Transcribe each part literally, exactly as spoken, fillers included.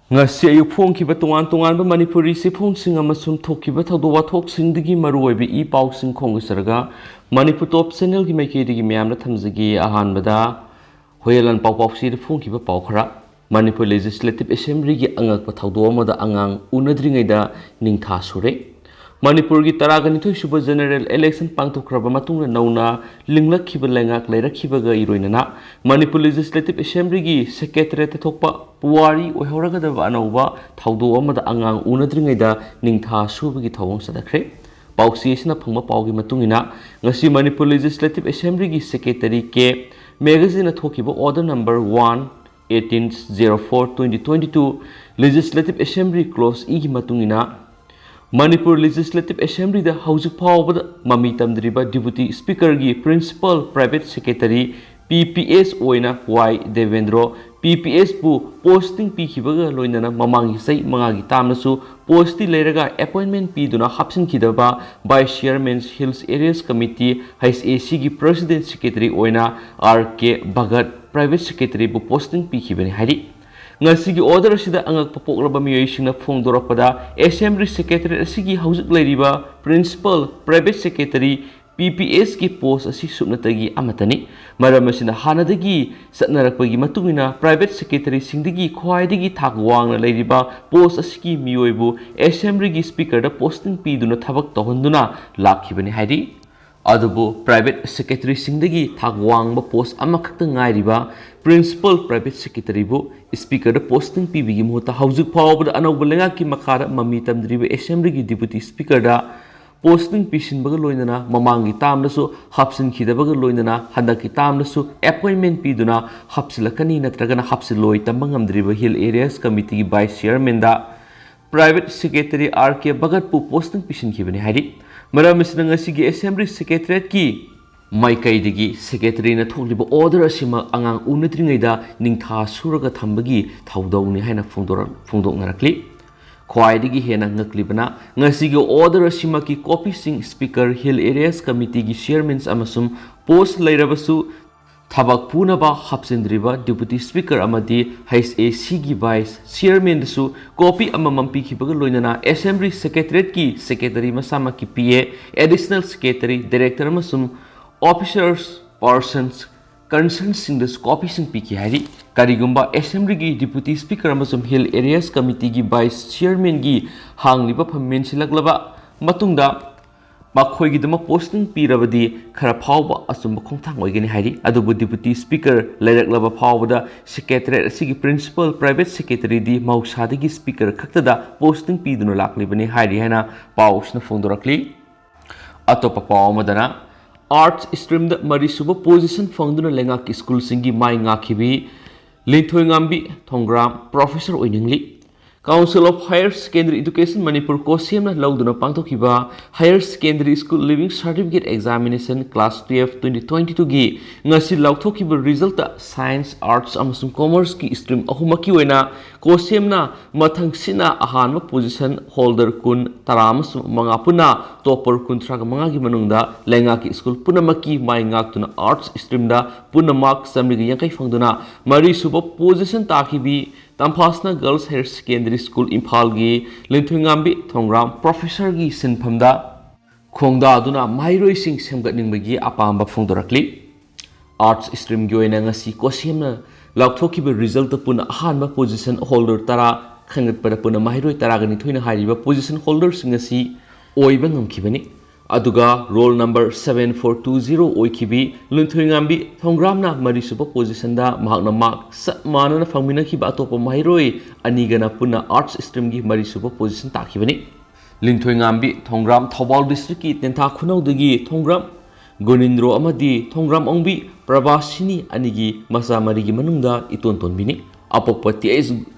ꯉꯁꯤ ꯑꯌꯨꯛ ꯐꯣꯡꯈꯤꯕ ꯇꯣꯉꯥꯟ ꯇꯣꯉꯥꯟꯕ ꯃꯅꯤꯄꯨꯔꯤ ꯆꯦꯐꯣꯡꯁꯤꯡ ꯑꯃꯁꯨꯡ ꯊꯣꯛꯈꯤꯕ ꯊꯧꯗꯣꯛ ꯋꯥꯊꯣꯛꯁꯤꯡꯗꯒꯤ ꯃꯔꯨꯑꯣꯏꯕ ꯏ ꯄꯥꯎꯁꯤꯡ ꯈꯣꯝꯒꯠꯆꯔꯒ ꯃꯅꯤꯄꯨꯔ ꯇꯣꯞ ꯆꯦꯅꯦꯜꯒꯤ ꯃꯥꯏꯀꯩꯗꯒꯤ ꯃꯌꯥꯝꯗ ꯊꯝꯖꯒꯦ꯫ ꯑꯍꯥꯟꯕꯗ ꯍꯨꯏꯌꯦꯟ ꯂꯥꯟꯄꯥꯎ ꯄꯥꯎꯆꯦꯗ ꯐꯣꯡꯈꯤꯕ ꯄꯥꯎ ꯈꯔ꯫ ꯃꯅꯤꯄꯨꯔ ꯂꯦꯖꯤꯁꯂꯦꯇꯤꯚ ꯑꯦꯁꯦꯝꯕ꯭ꯂꯤꯒꯤ ꯑꯉꯛꯄ ꯊꯧꯗꯣꯛ ꯑꯃꯗ ꯑꯉꯥꯡ ꯎꯅꯗ꯭ꯔꯤꯉꯩꯗ ꯅꯤꯡꯊꯥ ꯁꯨꯔꯦ꯫ ꯃꯅꯤꯄꯨꯔꯒꯤ ꯇꯔꯥꯒ ꯅꯤꯊꯣꯏ ꯁꯨꯕ ꯖꯦꯅꯔꯦꯜ ꯏꯂꯦꯛꯁꯟ ꯄꯥꯡꯊꯣꯛꯈ꯭ꯔꯕ ꯃꯇꯨꯡꯗ ꯅꯧꯅ ꯂꯤꯡꯂꯛꯈꯤꯕ ꯂꯩꯉꯥꯛ ꯂꯩꯔꯛꯈꯤꯕꯒ ꯏꯔꯣꯏꯅꯅ ꯃꯅꯤꯄꯨꯔ ꯂꯦꯖꯤꯁꯂꯦꯇꯤꯚ ꯑꯦꯁꯦꯝꯕ꯭ꯂꯤꯒꯤ ꯁꯦꯀ꯭ꯔꯦꯇꯔꯤꯌꯦꯠꯇ ꯊꯣꯛꯄ ꯄꯨꯋꯥꯔꯤ ꯑꯣꯏꯍꯧꯔꯒꯗꯕ ꯑꯅꯧꯕ ꯊꯧꯗꯣꯛ ꯑꯃꯗ ꯑꯉꯥꯡ ꯎꯅꯗ꯭ꯔꯤꯉꯩꯗ ꯅꯤꯡꯊꯥ ꯁꯨꯕꯒꯤ ꯊꯧꯑꯣꯡ ꯆꯠꯊꯈ꯭ꯔꯦ꯫ ꯄꯥꯎꯆꯦ ꯑꯁꯤꯅ ꯐꯪꯕ ꯄꯥꯎꯒꯤ ꯃꯇꯨꯡ ꯏꯟꯅ, ꯉꯁꯤ ꯃꯅꯤꯄꯨꯔ ꯂꯦꯖꯤꯁꯂꯦꯇꯤꯚ ꯑꯦꯁꯦꯝꯕ꯭ꯂꯤꯒꯤ ꯁꯦꯀ꯭ꯔꯦꯇꯔꯤ ꯀꯦ ꯃꯦꯒꯥꯖꯤꯟꯅ ꯊꯣꯛꯈꯤꯕ order number one eighteen zero four twenty twenty two, legislative assembly close ꯏꯒꯤ ꯃꯇꯨꯡ ꯏꯟꯅ, ꯃꯅꯤꯄꯨꯔ ꯂꯦꯖꯤꯁꯂꯦꯇꯤꯚ ꯑꯦꯁꯦꯝꯕ꯭ꯂꯤꯗ ꯍꯧꯖꯤꯛ ꯐꯥꯎꯕꯗ ꯃꯃꯤ ꯇꯝꯗ꯭ꯔꯤꯕ ꯗꯤꯄꯨꯇꯤ ꯁ꯭ꯄꯤꯀꯔꯒꯤ ꯄ꯭ꯔꯤꯟꯁꯤꯄꯥꯜ ꯄ꯭ꯔꯥꯏꯚꯦꯠ ꯁꯦꯀ꯭ꯔꯦꯇꯔꯤ, ꯄꯤ ꯄꯤ ꯑꯦꯁ, ꯑꯣꯏꯅ ꯋꯥꯏ ꯗꯦꯕꯦꯟꯗ꯭ꯔꯣ, ꯄꯤ ꯄꯤ ꯑꯦꯁꯄꯨ ꯄꯣꯁꯇꯤꯡ ꯄꯤꯈꯤꯕꯒ ꯂꯣꯏꯅꯅ ꯃꯃꯥꯡꯒꯤ ꯆꯍꯤ ꯃꯉꯥꯒꯤ ꯇꯥꯝꯅꯁꯨ ꯄꯣꯁꯇꯤ ꯂꯩꯔꯒ ꯑꯦꯄꯣꯏꯟꯃꯦꯟ ꯄꯤꯗꯨꯅ ꯍꯥꯞꯆꯤꯟꯈꯤꯗꯕ vice chairman hills areas committee, H A ꯁꯤꯒꯤ ꯄ꯭ꯔꯦꯁꯤꯗꯦꯟꯠ ꯁꯦꯀ꯭ꯔꯦꯇꯔꯤ ꯑꯣꯏꯅ ꯑꯥꯔ ꯀꯦ ꯚꯒꯠ, ꯄ꯭ꯔꯥꯏꯚꯦꯠ ꯁꯦꯀ꯭ꯔꯦꯇꯔꯤꯕꯨ ꯄꯣꯁꯇꯤꯡ ꯄꯤꯈꯤꯕꯅꯤ ꯍꯥꯏꯔꯤ꯫ ꯉꯁꯤꯒꯤ order ꯑꯁꯤꯗ ꯑꯉꯛꯄ ꯄꯣꯛꯂꯕ ꯃꯤꯑꯣꯏꯁꯤꯡꯅ ꯐꯣꯡꯗꯣꯔꯛꯄꯗ, ꯑꯦꯁꯦꯝꯕ꯭ꯂꯤ ꯁꯦꯀ꯭ꯔꯦꯇꯔꯤ ꯑꯁꯤꯒꯤ ꯍꯧꯖꯤꯛ ꯂꯩꯔꯤꯕ ꯄ꯭ꯔꯤꯟꯁꯤꯄꯥꯜ ꯄ꯭ꯔꯥꯏꯚꯦꯠ ꯁꯦꯀ꯭ꯔꯦꯇꯔꯤ, ꯄꯤ ꯄꯤ ꯑꯦꯁꯀꯤ ꯄꯣꯁ ꯑꯁꯤ ꯁꯨꯞꯅꯇꯒꯤ ꯑꯃꯠꯇꯅꯤ꯫ ꯃꯔꯝ ꯑꯁꯤꯅ, ꯍꯥꯟꯅꯗꯒꯤ ꯆꯠꯅꯔꯛꯄꯒꯤ ꯃꯇꯨꯡ ꯏꯟꯅ ꯄ꯭ꯔꯥꯏꯚꯦꯠ ꯁꯦꯀ꯭ꯔꯦꯇꯔꯤꯁꯤꯡꯗꯒꯤ ꯈ꯭ꯋꯥꯏꯗꯒꯤ ꯊꯥꯛ ꯋꯥꯡꯅ ꯂꯩꯔꯤꯕ ꯄꯣꯁ ꯑꯁꯤꯒꯤ ꯃꯤꯑꯣꯏꯕꯨ ꯑꯦꯁꯦꯝꯕ꯭ꯂꯤꯒꯤ ꯁ꯭ꯄꯤꯀꯔꯗ ꯄꯣꯁꯇꯤꯡ ꯄꯤꯗꯨꯅ ꯊꯕꯛ ꯇꯧꯍꯟꯗꯨꯅ ꯂꯥꯛꯈꯤꯕꯅꯤ ꯍꯥꯏꯔꯤ꯫ ꯑꯗꯨꯕꯨ ꯄ꯭ꯔꯥꯏꯚꯦꯠ ꯁꯦꯀ꯭ꯔꯦꯇꯔꯤꯁꯤꯡꯗꯒꯤ ꯊꯥꯛ ꯋꯥꯡꯕ ꯄꯣꯁ ꯑꯃꯈꯛꯇ ꯉꯥꯏꯔꯤꯕ ꯄ꯭ꯔꯤꯟꯁꯤꯄꯥꯜ ꯄ꯭ꯔꯥꯏꯚꯦꯠ ꯁꯦꯀ꯭ꯔꯦꯇꯔꯤꯕꯨ ꯁ꯭ꯄꯤꯀꯔꯗ ꯄꯣꯁꯇꯤꯡ ꯄꯤꯕꯒꯤ ꯃꯍꯨꯠꯇ, ꯍꯧꯖꯤꯛ ꯐꯥꯎꯕꯗ ꯑꯅꯧꯕ ꯂꯩꯉꯥꯛꯀꯤ ꯃꯈꯥꯗ ꯃꯃꯤ ꯇꯝꯗ꯭ꯔꯤꯕ ꯑꯦꯁꯦꯝꯕ꯭ꯂꯤꯒꯤ ꯗꯤꯄꯨꯇꯤ ꯁ꯭ꯄꯤꯀꯔꯗ ꯄꯣꯁꯇꯤꯡ ꯄꯤꯁꯤꯟꯕꯒ ꯂꯣꯏꯅꯅ ꯃꯃꯥꯡꯒꯤ ꯇꯥꯝꯗꯁꯨ ꯍꯥꯞꯆꯤꯟꯈꯤꯗꯕꯒ ꯂꯣꯏꯅꯅ ꯍꯟꯗꯛꯀꯤ ꯇꯥꯝꯗꯁꯨ ꯑꯦꯄꯣꯏꯟꯃꯦꯟ ꯄꯤꯗꯨꯅ ꯍꯥꯞꯆꯤꯜꯂꯛꯀꯅꯤ ꯅꯠꯇ꯭ꯔꯒꯅ ꯍꯥꯞꯆꯤꯜꯂꯣꯏ ꯇꯝꯕ ꯉꯝꯗ꯭ꯔꯤꯕ ꯍꯤꯜ ꯑꯦꯔꯤꯌꯥꯁ ꯀꯃꯤꯇꯤꯒꯤ ꯚꯥꯏꯁ ꯆꯤꯌꯔꯃꯦꯟꯗ ꯄ꯭ꯔꯥꯏꯚꯦꯠ ꯁꯦꯀ꯭ꯔꯦꯇꯔꯤ ꯑꯥꯔ ꯀꯦ ꯚꯒꯠꯄꯨ ꯄꯣꯁꯇꯤꯡ ꯄꯤꯁꯤꯟꯈꯤꯕꯅꯤ ꯍꯥꯏꯔꯤ꯫ ꯃꯔꯝ ꯑꯁꯤꯅ, ꯉꯁꯤꯒꯤ ꯑꯦꯁꯦꯝꯕ꯭ꯂꯤ ꯁꯦꯀ꯭ꯔꯦꯇꯔꯤꯌꯦꯠꯀꯤ ꯃꯥꯏꯀꯩꯗꯒꯤ ꯁꯦꯀ꯭ꯔꯦꯇꯔꯤꯅ ꯊꯣꯛꯂꯤꯕ order ꯑꯁꯤꯃꯛ ꯑꯉꯥꯡ ꯎꯅꯗ꯭ꯔꯤꯉꯩꯗ ꯅꯤꯡꯊꯥ ꯁꯨꯔꯒ ꯊꯝꯕꯒꯤ ꯊꯧꯗꯧꯅꯤ ꯍꯥꯏꯅ ꯐꯣꯡꯗꯣꯔꯛ-, ꯐꯣꯡꯗꯣꯛꯅꯔꯛꯂꯤ꯫ ꯈ꯭ꯋꯥꯏꯗꯒꯤ ꯍꯦꯟꯅ ꯉꯛꯂꯤꯕꯅ, ꯉꯁꯤꯒꯤ order ꯑꯁꯤꯃꯛꯀꯤ ꯀꯣꯄꯤꯁꯤꯡ ꯁ꯭ꯄꯤꯀꯔ, ꯍꯤꯜ ꯑꯦꯔꯤꯌꯥꯁ ꯀꯃꯤꯇꯤꯒꯤ ꯆꯤꯌꯔꯃꯦꯟꯁ ꯑꯃꯁꯨꯡ ꯄꯣꯁ ꯂꯩꯔꯕꯁꯨ ꯊꯕꯛ ꯄꯨꯅꯕ ꯍꯥꯞꯆꯤꯟꯗ꯭ꯔꯤꯕ Deputy Speaker ꯑꯃꯗꯤ H A Cꯒꯤ Vice Chairmanꯗꯁꯨ copy ꯑꯃꯃꯝ ꯄꯤꯈꯤꯕꯒ ꯂꯣꯏꯅꯅ Assembly Secretariatꯀꯤ Secretary ꯃꯁꯥꯃꯛꯀꯤ P A, Additional Secretary, Director ꯑꯃꯁꯨꯡ Officers Persons Concernedꯁꯤꯡꯗꯁꯨ copyꯁꯤꯡ ꯄꯤꯈꯤ ꯍꯥꯏꯔꯤ꯫ ꯀꯔꯤꯒꯨꯝꯕ Assemblyꯒꯤ Deputy Speaker ꯑꯃꯁꯨꯡ Hill Areas Committeeꯒꯤ Vice Chairmanꯒꯤ ꯍꯥꯡꯂꯤꯕ ꯐꯝ ꯃꯦꯟꯁꯤꯜꯂꯛꯂꯕ ꯃꯇꯨꯡꯗ ꯃꯈꯣꯏꯒꯤꯗꯃꯛ posting ꯄꯤꯔꯕꯗꯤ ꯈꯔ ꯐꯥꯎꯕ ꯑꯆꯨꯝꯕ ꯈꯣꯡꯊꯥꯡ ꯑꯣꯏꯒꯅꯤ ꯍꯥꯏꯔꯤ꯫ ꯑꯗꯨꯕꯨ Deputy Speaker ꯂꯩꯔꯛꯂꯕ ꯐꯥꯎꯕꯗ Secretariat ꯑꯁꯤꯒꯤ Principal Private Secretaryꯗꯤ ꯃꯍꯧꯁꯥꯗꯒꯤ Speaker ꯈꯛꯇꯗ posting ꯄꯤꯗꯨꯅ ꯂꯥꯛꯂꯤꯕꯅꯤ ꯍꯥꯏꯔꯤ ꯍꯥꯏꯅ ꯄꯥꯎꯁꯤꯅ ꯐꯣꯡꯗꯣꯔꯛꯂꯤ꯫ ꯑꯇꯣꯞꯄ ꯄꯥꯎ ꯑꯃꯗꯅ, Arts Streamꯗ ꯃꯔꯤꯁꯨꯕ position ꯐꯪꯗꯨꯅ ꯂꯩꯉꯥꯛꯀꯤ ꯁ꯭ꯀꯨꯜꯁꯤꯡꯒꯤ ꯃꯥꯏ ꯉꯥꯛꯈꯤꯕꯤ ꯂꯤꯟꯊꯣꯏꯉꯥꯝꯕꯤ ꯊꯣꯡꯒ꯭ꯔꯥꯝ Professor ꯑꯣꯏꯅꯤꯡꯂꯤ꯫ Council of Higher Secondary Education Manipur COHSEMꯅ ꯂꯧꯗꯨꯅ ꯄꯥꯡꯊꯣꯛꯈꯤꯕ Higher Secondary School Leaving Certificate Examination Class twelve twenty twenty twoꯒꯤ ꯉꯁꯤ ꯂꯥꯎꯊꯣꯛꯈꯤꯕ resultꯇ Science, Arts ꯑꯃꯁꯨꯡ Commerceꯀꯤ stream ꯑꯍꯨꯝꯃꯛꯀꯤ ꯑꯣꯏꯅ COHSEMꯅ ꯃꯊꯪꯁꯤꯠꯅ ꯑꯍꯥꯟꯕ position holder ꯀꯨꯟ, ꯇꯔꯥ ꯑꯃꯁꯨꯡ ꯃꯉꯥ ꯄꯨꯟꯅ topper ꯀꯨꯟꯊ꯭ꯔꯥꯒ ꯃꯉꯥꯒꯤ ꯃꯅꯨꯡꯗ ꯂꯩꯉꯥꯛꯀꯤ ꯁ꯭ꯀꯨꯜ ꯄꯨꯝꯅꯃꯛꯀꯤ ꯃꯥꯏ ꯉꯥꯛꯇꯨꯅ Arts Streamꯗ ꯄꯨꯟꯅ mark ꯆꯥꯃꯔꯤꯒ ꯌꯥꯡꯈꯩ ꯐꯪꯗꯨꯅ ꯃꯔꯤꯁꯨꯕ position ꯇꯥꯈꯤꯕꯤ ꯇꯝꯐꯥꯁꯅꯥ Girls Higher Secondary School ꯏꯝꯐꯥꯜꯒꯤ ꯂꯤꯟꯊꯣꯏꯉꯥꯝꯕꯤ ꯊꯣꯡꯒ꯭ꯔꯥꯝ Professorꯒꯤ ꯁꯤꯟꯐꯝꯗ ꯈꯣꯡꯗꯥꯗꯨꯅ ꯃꯍꯩꯔꯣꯏꯁꯤꯡ ꯁꯦꯝꯒꯠꯅꯤꯡꯕꯒꯤ ꯑꯄꯥꯝꯕ ꯐꯣꯡꯗꯣꯔꯛꯂꯤ꯫ Arts Streamꯒꯤ ꯑꯣꯏꯅ ꯉꯁꯤ COHSEMꯅ ꯂꯥꯎꯊꯣꯛꯈꯤꯕ resultꯇ ꯄꯨꯟꯅ ꯑꯍꯥꯟꯕ position holder ꯇꯔꯥ ꯈꯟꯒꯠꯄꯗ ꯄꯨꯟꯅ ꯃꯍꯩꯔꯣꯏ ꯇꯔꯥꯒ ꯅꯤꯊꯣꯏꯅ ꯍꯥꯏꯔꯤꯕ position holderꯁꯤꯡ ꯑꯁꯤ ꯑꯣꯏꯕ ꯉꯝꯈꯤꯕꯅꯤ꯫ ꯑꯗꯨꯒ roll number seven four two zero ꯑꯣꯏꯈꯤꯕꯤ ꯂꯤꯟꯊꯣꯏꯉꯥꯝꯕꯤ ꯊꯣꯡꯒ꯭ꯔꯥꯝꯅ ꯃꯔꯤꯁꯨꯕ positionꯗ ꯃꯍꯥꯛꯅ mark ꯆꯞ ꯃꯥꯟꯅꯅ ꯐꯪꯃꯤꯟꯅꯈꯤꯕ ꯑꯇꯣꯞꯄ ꯃꯍꯩꯔꯣꯏ ꯑꯅꯤꯒꯅ ꯄꯨꯟꯅ Arts Streamꯒꯤ ꯃꯔꯤꯁꯨꯕ position ꯇꯥꯈꯤꯕꯅꯤ꯫ ꯂꯤꯟꯊꯣꯏꯉꯥꯝꯕꯤ ꯊꯣꯡꯒ꯭ꯔꯥꯝ ꯊꯧꯕꯥꯜ districtꯀꯤ ꯇꯦꯟꯊꯥ ꯈꯨꯅꯧꯗꯒꯤ ꯊꯣꯡꯒ꯭ꯔꯥꯝ ꯒꯨꯅꯤꯟꯗ꯭ꯔꯣ ꯑꯃꯗꯤ ꯊꯣꯡꯒ꯭ꯔꯥꯝ ꯑꯣꯡꯕꯤ ꯄ꯭ꯔꯚꯥꯁꯤꯅꯤ ꯑꯅꯤꯒꯤ ꯃꯆꯥ ꯃꯔꯤꯒꯤ ꯃꯅꯨꯡꯗ ꯏꯇꯣꯟ ꯇꯣꯟꯕꯤꯅꯤ꯫ ꯑꯄꯣꯛꯄ T H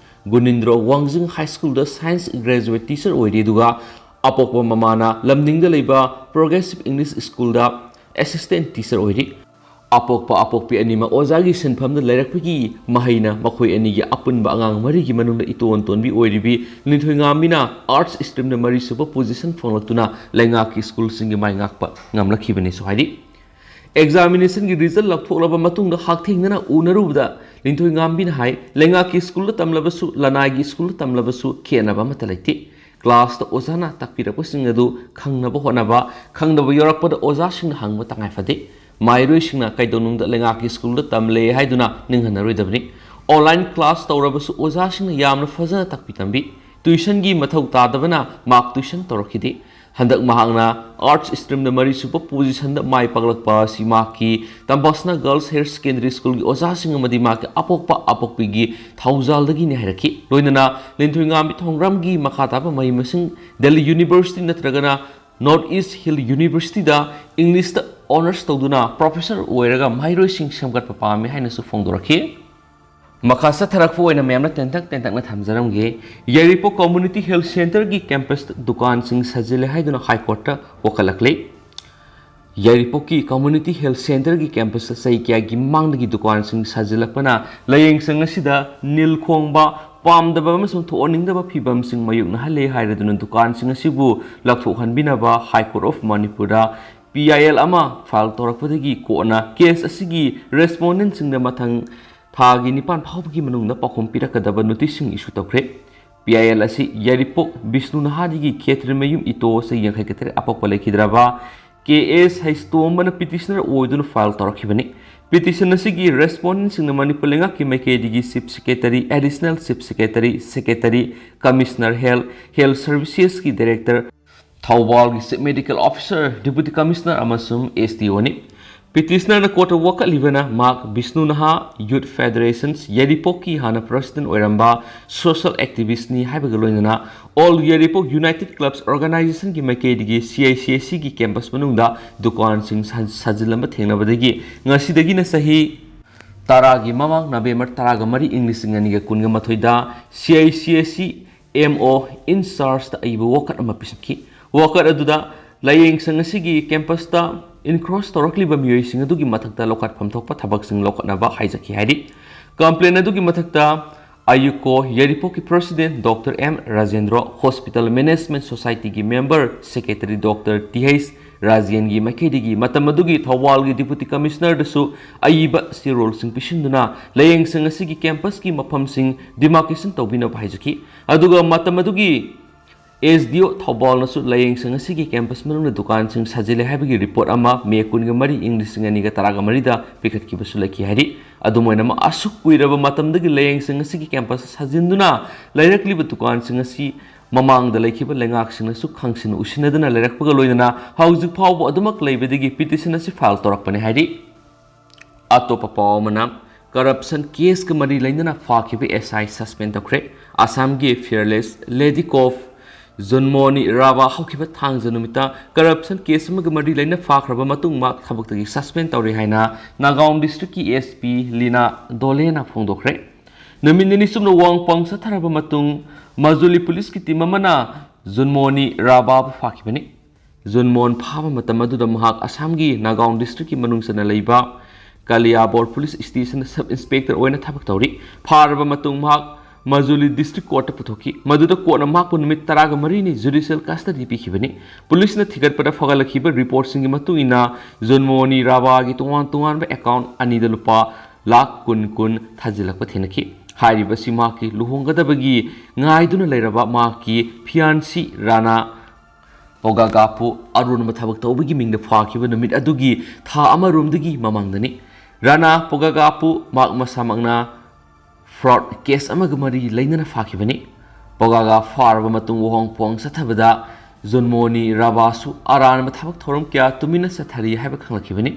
ꯒꯨꯅꯤꯟꯗ꯭ꯔꯣ ꯋꯥꯡꯖꯤꯡ High Schoolꯗ Science Graduate Teacher ꯑꯣꯏꯔꯤ, ꯑꯗꯨꯒ ꯑꯄꯣꯛꯄ ꯃꯃꯥꯅ ꯂꯝꯗꯤꯡꯗ ꯂꯩꯕ Progressive English Schoolꯗ Assistant Teacher ꯑꯣꯏꯔꯤ꯫ ꯑꯄꯣꯛꯄ ꯑꯄꯣꯛꯄꯤ ꯑꯅꯤꯃꯛ ꯑꯣꯖꯥꯒꯤ ꯁꯤꯟꯐꯝꯗ ꯂꯩꯔꯛꯄꯒꯤ ꯃꯍꯩꯅ ꯃꯈꯣꯏ ꯑꯅꯤꯒꯤ ꯑꯄꯨꯟꯕ ꯑꯉꯥꯡ ꯃꯔꯤꯒꯤ ꯃꯅꯨꯡꯗ ꯏꯇꯣꯟ ꯇꯣꯟꯕꯤ ꯑꯣꯏꯔꯤꯕꯤ ꯂꯤꯟꯊꯣꯏꯉꯥꯝꯕꯤꯅ Arts Streamꯗ ꯃꯔꯤꯁꯨꯕ position ꯐꯪꯂꯛꯇꯨꯅ ꯂꯩꯉꯥꯛꯀꯤ ꯁ꯭ꯀꯨꯜꯁꯤꯡꯒꯤ ꯃꯥꯏ ꯉꯥꯛꯄ ꯉꯝꯂꯛꯈꯤꯕꯅꯤꯁꯨ ꯍꯥꯏꯔꯤ꯫ ꯑꯦꯛꯖꯥꯃꯤꯅꯦꯁꯟꯒꯤ ꯔꯤꯖꯜ ꯂꯧꯊꯣꯛꯂꯕ ꯃꯇꯨꯡꯗ ꯍꯛꯊꯦꯡꯅꯅ ꯎꯅꯔꯨꯕꯗ ꯂꯤꯟꯊꯣꯏꯉꯥꯝꯕꯤꯅ ꯍꯥꯏ, ꯂꯩꯉꯥꯛꯀꯤ ꯁ꯭ꯀꯨꯜꯗ ꯇꯝꯂꯕꯁꯨ ꯂꯅꯥꯏꯒꯤ ꯁ꯭ꯀꯨꯜꯗ ꯇꯝꯂꯕꯁꯨ ꯈꯦꯠꯅꯕ ꯑꯃꯠꯇ ꯂꯩꯇꯦ꯫ ꯀ꯭ꯂꯥꯁꯇ ꯑꯣꯖꯥꯅ ꯇꯥꯛꯄꯤꯔꯛꯄꯁꯤꯡ ꯑꯗꯨ ꯈꯪꯅꯕ ꯍꯣꯠꯅꯕ, ꯈꯪꯗꯕ ꯌꯥꯎꯔꯛꯄꯗ ꯑꯣꯖꯥꯁꯤꯡꯅ ꯍꯪꯕ ꯇꯉꯥꯏ ꯐꯗꯦ꯫ ꯃꯍꯩꯔꯣꯏꯁꯤꯡꯅ ꯀꯩꯗꯧꯅꯨꯡꯗ ꯂꯩꯉꯥꯛꯀꯤ ꯁ꯭ꯀꯨꯜꯗ ꯇꯝꯂꯦ ꯍꯥꯏꯗꯨꯅ ꯅꯤꯡꯍꯟꯅꯔꯣꯏꯗꯕꯅꯤ꯫ ꯑꯣꯟꯂꯥꯏꯟ ꯀ꯭ꯂꯥꯁ ꯇꯧꯔꯕꯁꯨ ꯑꯣꯖꯥꯁꯤꯡꯅ ꯌꯥꯝꯅ ꯐꯖꯅ ꯇꯥꯛꯄꯤ ꯇꯝꯕꯤ꯫ ꯇ꯭ꯌꯨꯁꯟꯒꯤ ꯃꯊꯧ ꯇꯥꯗꯕꯅ ꯃꯍꯥꯛ ꯇ꯭ꯌꯨꯁꯟ ꯇꯧꯔꯛꯈꯤꯗꯦ꯫ ꯍꯟꯗꯛ ꯃꯍꯥꯛꯅ ꯑꯥꯔꯠꯁ ꯁ꯭ꯇ꯭ꯔꯤꯝꯗ ꯃꯔꯤꯁꯨꯕ ꯄꯣꯖꯤꯁꯟꯗ ꯃꯥꯏ ꯄꯥꯛꯂꯛꯄ ꯑꯁꯤ ꯃꯍꯥꯛꯀꯤ ꯇꯝꯕꯥꯁꯅꯥ ꯒꯔꯜꯁ ꯍꯥꯌꯔ ꯁꯦꯀꯦꯟꯗꯔꯤ ꯁ꯭ꯀꯨꯜꯒꯤ ꯑꯣꯖꯥꯁꯤꯡ ꯑꯃꯗꯤ ꯃꯍꯥꯛꯀꯤ ꯑꯄꯣꯛꯄ ꯑꯄꯣꯛꯄꯤꯒꯤ ꯊꯧꯖꯥꯜꯗꯒꯤꯅꯤ ꯍꯥꯏꯔꯛꯈꯤ꯫ ꯂꯣꯏꯅꯅ ꯂꯤꯟꯊꯣꯏꯉꯥꯝꯕꯤ ꯊꯧꯔꯝꯒꯤ ꯃꯈꯥ ꯇꯥꯕ ꯃꯍꯩ ꯃꯁꯤꯡ ꯗꯦꯜꯂꯤ ꯌꯨꯅꯤꯚꯔꯁꯤꯇꯤ ꯅꯠꯇ꯭ꯔꯒꯅ ꯅꯣꯔꯠ ꯏꯁ ꯍꯤꯜ ꯌꯨꯅꯤꯚꯔꯁꯤꯇꯤꯗ ꯏꯪꯂꯤꯁꯇ ꯑꯣꯅꯔꯁ ꯇꯧꯗꯨꯅ ꯄ꯭ꯔꯣꯐꯦꯁꯔ ꯑꯣꯏꯔꯒ ꯃꯍꯩꯔꯣꯏꯁꯤꯡ ꯁꯦꯝꯒꯠꯄ ꯄꯥꯝꯃꯤ ꯍꯥꯏꯅꯁꯨ ꯐꯣꯡꯗꯣꯔꯛꯈꯤ꯫ ꯃꯈꯥ ꯆꯠꯊꯔꯛꯄ ꯑꯣꯏꯅ ꯃꯌꯥꯝꯅ ꯇꯦꯟꯇꯛ ꯇꯦꯟꯇꯛꯅ ꯊꯝꯖꯔꯝꯒꯦ꯫ ꯌꯥꯏꯔꯤꯄꯣꯛ ꯀꯝꯃ꯭ꯌꯨꯅꯤꯇꯤ ꯍꯦꯜꯊ ꯁꯦꯟꯇꯔꯒꯤ ꯀꯦꯝꯄꯁꯇ ꯗꯨꯀꯥꯟꯁꯤꯡ ꯁꯥꯖꯤꯜꯂꯦ ꯍꯥꯏꯗꯨꯅ ꯍꯥꯏ ꯀꯣꯔꯠꯇ ꯋꯥꯀꯠꯂꯛꯂꯦ꯫ ꯌꯥꯏꯔꯤꯄꯣꯛꯀꯤ ꯀꯝꯃ꯭ꯌꯨꯅꯤꯇꯤ ꯍꯦꯜꯊ ꯁꯦꯟꯇꯔꯒꯤ ꯀꯦꯝꯄꯁꯇ ꯆꯍꯤ ꯀꯌꯥꯒꯤ ꯃꯃꯥꯡꯗꯒꯤ ꯗꯨꯀꯥꯟꯁꯤꯡ ꯁꯥꯖꯤꯜꯂꯛꯄꯅ ꯂꯥꯏꯌꯦꯡꯁꯪ ꯑꯁꯤꯗ ꯅꯤꯜ ꯈꯣꯡꯕ, ꯄꯥꯝꯗꯕ ꯑꯃꯁꯨꯡ ꯊꯣꯛꯍꯟꯅꯤꯡꯗꯕ ꯐꯤꯕꯝꯁꯤꯡ ꯃꯥꯌꯣꯛꯅꯍꯜꯂꯦ ꯍꯥꯏꯔꯗꯨꯅ ꯗꯨꯀꯥꯟꯁꯤꯡ ꯑꯁꯤꯕꯨ ꯂꯧꯊꯣꯛꯍꯟꯕꯤꯅꯕ ꯍꯥꯏ ꯀꯣꯔꯠ ꯑꯣꯐ ꯃꯅꯤꯄꯨꯔꯗ ꯄꯤ ꯑꯥꯏ ꯑꯦꯜ ꯑꯃ ꯐꯥꯏꯜ ꯇꯧꯔꯛꯄꯗꯒꯤ ꯀꯣꯔꯠꯅ ꯀꯦꯁ ꯑꯁꯤꯒꯤ ꯔꯦꯁꯄꯣꯟꯗꯦꯟꯁꯤꯡꯗ ꯃꯊꯪ ꯊꯥꯒꯤ ꯅꯤꯄꯥꯟ ꯐꯥꯎꯕꯒꯤ ꯃꯅꯨꯡꯗ ꯄꯥꯎꯈꯨꯝ ꯄꯤꯔꯛꯀꯗꯕ ꯅꯣꯇꯤꯁꯁꯤꯡ ꯏꯁꯨ ꯇꯧꯈ꯭ꯔꯦ꯫ ꯄꯤ ꯑꯥꯏ ꯑꯦꯜ ꯑꯁꯤ ꯌꯥꯏꯔꯤꯄꯣꯛ ꯕꯤꯁꯅꯨ ꯅꯍꯥꯗꯒꯤ ꯈꯦꯇ꯭ꯔꯤꯃꯌꯨꯝ ꯏꯇꯣ, ꯆꯍꯤ ꯌꯥꯡꯈꯩꯒ ꯇꯔꯦꯠ, ꯑꯄꯣꯛꯄ ꯂꯩꯈꯤꯗ꯭ꯔꯕ ꯀꯦ ꯑꯦꯁ ꯍꯩꯁꯇꯣꯝꯕꯅ ꯄꯤꯇꯤꯁꯅꯔ ꯑꯣꯏꯗꯨꯅ ꯐꯥꯏꯜ ꯇꯧꯔꯛꯈꯤꯕꯅꯤ꯫ ꯄꯤꯇꯤꯁꯟ ꯑꯁꯤꯒꯤ ꯔꯦꯁꯄꯣꯟꯗꯦꯟꯁꯤꯡꯅ ꯃꯅꯤꯄꯨꯔ ꯂꯩꯉꯥꯛꯀꯤ ꯃꯥꯏꯀꯩꯗꯒꯤ chief secretary, additional chief secretary, secretary, commissioner health, health ꯁꯔꯚꯤꯁꯦꯁꯀꯤ ꯗꯥꯏꯔꯦꯛꯇꯔ, ꯊꯧꯕꯥꯜꯒꯤ chief medical officer, deputy commissioner ꯑꯃꯁꯨꯡ ꯑꯦꯁ ꯗꯤ ꯑꯣꯅꯤ꯫ ꯄꯤꯇꯤꯁꯅꯔꯅ ꯀꯣꯔꯠꯇ ꯋꯥꯀꯠꯂꯤꯕꯅ ꯃꯍꯥꯛ ꯕꯤꯁꯅꯨ ꯅꯍꯥ ꯌꯨꯊ ꯐꯦꯗꯔꯦꯁꯟꯁ ꯌꯥꯏꯔꯤꯄꯣꯛꯀꯤ ꯍꯥꯟꯅ ꯄ꯭ꯔꯁꯤꯗꯦꯟ ꯑꯣꯏꯔꯝꯕ ꯁꯣꯁꯤꯌꯦꯜ ꯑꯦꯛꯇꯤꯚꯤꯁ꯭ꯠꯅꯤ ꯍꯥꯏꯕꯒ ꯂꯣꯏꯅꯅ ꯑꯣꯜ ꯌꯥꯏꯔꯤꯄꯣꯛ ꯌꯨꯅꯥꯏꯇꯦꯗ ꯀ꯭ꯂꯕꯁ ꯑꯣꯔꯒꯅꯥꯏꯖꯦꯁꯟꯒꯤ ꯃꯥꯏꯀꯩꯗꯒꯤ ꯁꯤ ꯑꯥꯏ ꯁꯤ ꯑꯦꯁ ꯁꯤꯒꯤ ꯀꯦꯝꯄꯁ ꯃꯅꯨꯡꯗ ꯗꯨꯀꯥꯟꯁꯤꯡ ꯁꯥ-, ꯁꯥꯖꯤꯜꯂꯝꯕ ꯊꯦꯡꯅꯕꯗꯒꯤ ꯉꯁꯤꯗꯒꯤꯅ ꯆꯍꯤ ꯇꯔꯥꯒꯤ ꯃꯃꯥꯡ ꯅꯕꯦꯝꯕꯔ ꯇꯔꯥꯒ ꯃꯔꯤ ꯏꯪ ꯂꯤꯁꯤꯡ ꯑꯅꯤꯒ ꯀꯨꯟꯒ ꯃꯥꯊꯣꯏꯗ C I C S C M O ꯏꯟ ꯆꯥꯔꯖꯇ ꯑꯏꯕ ꯋꯥꯀꯠ ꯑꯃ ꯄꯤꯁꯤꯟꯈꯤ꯫ ꯋꯥꯀꯠ ꯑꯗꯨꯗ ꯂꯥꯏꯌꯦꯡꯁꯪ ꯑꯁꯤꯒꯤ ꯀꯦꯝꯄꯁꯇ ꯏꯟꯀ꯭ꯔꯣꯆ ꯇꯧꯔꯛꯂꯤꯕ ꯃꯤꯑꯣꯏꯁꯤꯡ ꯑꯗꯨꯒꯤ ꯃꯊꯛꯇ ꯂꯧꯈꯠꯐꯝ ꯊꯣꯛꯄ ꯊꯕꯛꯁꯤꯡ ꯂꯧꯈꯠꯅꯕ ꯍꯥꯏꯖꯈꯤ ꯍꯥꯏꯔꯤ꯫ ꯀꯝꯄ꯭ꯂꯦꯟ ꯑꯗꯨꯒꯤ ꯃꯊꯛꯇ ꯑꯌꯨꯀꯣ ꯌꯥꯏꯔꯤꯄꯣꯛꯀꯤ president doctor M Rajendro, hospital management ꯁꯣꯁꯥꯏꯇꯤꯒꯤ member secretary doctor T H ꯔꯥꯖꯦꯟꯒꯤ ꯃꯥꯏꯀꯩꯗꯒꯤ ꯃꯇꯝ ꯑꯗꯨꯒꯤ ꯊꯧꯕꯥꯜꯒꯤ Deputy Commissionerꯗꯁꯨ ꯑꯏꯕ ꯆꯦꯔꯣꯜꯁꯤꯡ ꯄꯤꯁꯤꯟꯗꯨꯅ ꯂꯥꯏꯌꯦꯡꯁꯪ ꯑꯁꯤꯒꯤ campusꯀꯤ ꯃꯐꯝꯁꯤꯡ demarcation ꯇꯧꯕꯤꯅꯕ ꯍꯥꯏꯖꯈꯤ꯫ ꯑꯗꯨꯒ ꯃꯇꯝ ꯑꯗꯨꯒꯤ SDO ꯊꯧꯕꯥꯜꯅꯁꯨ ꯂꯥꯏꯌꯦꯡꯁꯪ ꯑꯁꯤꯒꯤ campus ꯃꯅꯨꯡꯗ ꯗꯨꯀꯥꯟꯁꯤꯡ ꯁꯥꯖꯤꯜꯂꯦ ꯍꯥꯏꯕꯒꯤ report ꯑꯃ May ꯀꯨꯟꯃꯔꯤ, ꯏꯪ ꯂꯤꯁꯤꯡ ꯑꯅꯤꯒ ꯇꯔꯥꯃꯔꯤꯗ ꯄꯤꯈꯠꯈꯤꯕꯁꯨ ꯂꯩꯈꯤ ꯍꯥꯏꯔꯤ꯫ ꯑꯗꯨꯝ ꯑꯣꯏꯅꯃꯛ, ꯑꯁꯨꯛ ꯀꯨꯏꯔꯕ ꯃꯇꯝꯗꯒꯤ ꯂꯥꯏꯌꯦꯡꯁꯪ ꯑꯁꯤꯒꯤ campus ꯁꯥꯖꯤꯟꯗꯨꯅ ꯂꯩꯔꯛꯂꯤꯕ ꯗꯨꯀꯥꯟꯁꯤꯡ ꯑꯁꯤ ꯃꯃꯥꯡꯗ ꯂꯩꯈꯤꯕ ꯂꯩꯉꯥꯛꯁꯤꯡꯅꯁꯨ ꯈꯪꯁꯤꯟ ꯎꯁꯤꯟꯅꯗꯅ ꯂꯩꯔꯛꯄꯒ ꯂꯣꯏꯅꯅ ꯍꯧꯖꯤꯛ ꯐꯥꯎꯕ ꯑꯗꯨꯃꯛ ꯂꯩꯕꯗꯒꯤ petition ꯑꯁꯤ file ꯇꯧꯔꯛꯄꯅꯤ ꯍꯥꯏꯔꯤ꯫ ꯑꯇꯣꯞꯄ ꯄꯥꯎ ꯑꯃꯅ, corruption caseꯀ ꯃꯔꯤ ꯂꯩꯅꯅ ꯐꯥꯈꯤꯕ SI suspend ꯇꯧꯈ꯭ꯔꯦ꯫ ꯑꯁꯥꯝꯒꯤ fearless lady cop ꯖꯨꯟꯃꯣꯅꯤ ꯔꯥꯚꯥ ꯍꯧꯈꯤꯕ ꯊꯥꯡꯖ ꯅꯨꯃꯤꯠꯇ corruption case ꯑꯃꯒ ꯃꯔꯤ ꯂꯩꯅ ꯐꯥꯈ꯭ꯔꯕ ꯃꯇꯨꯡ ꯃꯍꯥꯛ ꯊꯕꯛꯇꯒꯤ suspend ꯇꯧꯔꯦ ꯍꯥꯏꯅ ꯅꯥꯒꯥꯎꯟ districtꯀꯤ SP ꯂꯤꯅꯥ ꯗꯣꯂꯦꯅ ꯐꯣꯡꯗꯣꯛꯈ꯭ꯔꯦ꯫ ꯅꯨꯃꯤꯠ ꯅꯤꯅꯤ ꯆꯨꯞꯅ ꯋꯥꯡ ꯄꯥꯡ ꯆꯠꯊꯔꯕ ꯃꯇꯨꯡ ꯃꯖꯨꯂꯤ ꯄꯨꯂꯤꯁꯀꯤ team ꯑꯃꯅ ꯖꯨꯟꯃꯣꯅꯤ ꯔꯥꯚꯥꯕꯨ ꯐꯥꯈꯤꯕꯅꯤ꯫ ꯖꯨꯟꯃꯣꯟ ꯐꯥꯕ ꯃꯇꯝ ꯑꯗꯨꯗ ꯃꯍꯥꯛ ꯑꯁꯥꯝꯒꯤ ꯅꯥꯒꯥꯎꯟ districtꯀꯤ ꯃꯅꯨꯡ ꯆꯟꯅ ꯂꯩꯕ ꯀꯂꯤꯌꯥꯕꯣꯔ police stationꯗ sub inspector ꯑꯣꯏꯅ ꯊꯕꯛ ꯇꯧꯔꯤ꯫ ꯐꯥꯔꯕ ꯃꯇꯨꯡ ꯃꯍꯥꯛ ꯃꯖꯨꯂꯤ district courtꯇ ꯄꯨꯊꯣꯛꯈꯤ, ꯃꯗꯨꯗ courtꯅ ꯃꯍꯥꯛꯄꯨ ꯅꯨꯃꯤꯠ ꯇꯔꯥꯒ ꯃꯔꯤꯅꯤ judicial custody ꯄꯤꯈꯤꯕꯅꯤ꯫ ꯄꯨꯂꯤꯁꯅ ꯊꯤꯒꯠꯄꯗ ꯐꯒꯠꯂꯛꯈꯤꯕ reportꯁꯤꯡꯒꯤ ꯃꯇꯨꯡ ꯏꯟꯅ, ꯖꯨꯟꯃꯣꯅꯤ ꯔꯥꯚꯥꯒꯤ ꯇꯣꯉꯥꯟ ꯇꯣꯉꯥꯟꯕ account ꯑꯅꯤꯗ ꯂꯨꯄꯥ ꯂꯥꯈ ꯀꯨꯟ ꯀꯨꯟ ꯊꯥꯖꯤꯜꯂꯛꯄ ꯊꯦꯡꯅꯈꯤ꯫ ꯍꯥꯏꯔꯤꯕꯁꯤ ꯃꯍꯥꯛꯀꯤ ꯂꯨꯍꯣꯡꯒꯗꯕꯒꯤ ꯉꯥꯏꯗꯨꯅ ꯂꯩꯔꯕ ꯃꯍꯥꯛꯀꯤ fiancée ꯔꯥꯅꯥ ꯄꯣꯒꯥꯒꯥꯄꯨ ꯑꯔꯣꯟꯕ ꯊꯕꯛ ꯇꯧꯕꯒꯤ ꯃꯤꯡꯗ ꯐꯥꯈꯤꯕ ꯅꯨꯃꯤꯠ ꯑꯗꯨꯒꯤ ꯊꯥ ꯑꯃꯔꯣꯝꯗꯒꯤ ꯃꯃꯥꯡꯗꯅꯤ꯫ ꯔꯥꯅꯥ ꯄꯣꯒꯥꯒꯥꯄꯨ ꯃꯍꯥꯛ ꯃꯁꯥꯃꯛꯅ fraud case ꯑꯃꯒ ꯃꯔꯤ ꯂꯩꯅꯅ ꯐꯥꯈꯤꯕꯅꯤ꯫ ꯄꯣꯒꯥꯒꯥ ꯐꯥꯔꯕ ꯃꯇꯨꯡ ꯋꯥꯍꯣꯡ ꯄꯣꯡ ꯆꯠꯊꯕꯗ ꯖꯨꯟꯃꯣꯅꯤ ꯔꯥꯚꯥꯁꯨ ꯑꯔꯥꯟꯕ ꯊꯕꯛ ꯊꯧꯔꯝ ꯀꯌꯥ ꯇꯨꯃꯤꯟꯅ ꯆꯠꯊꯔꯤ ꯍꯥꯏꯕ ꯈꯪꯂꯛꯈꯤꯕꯅꯤ꯫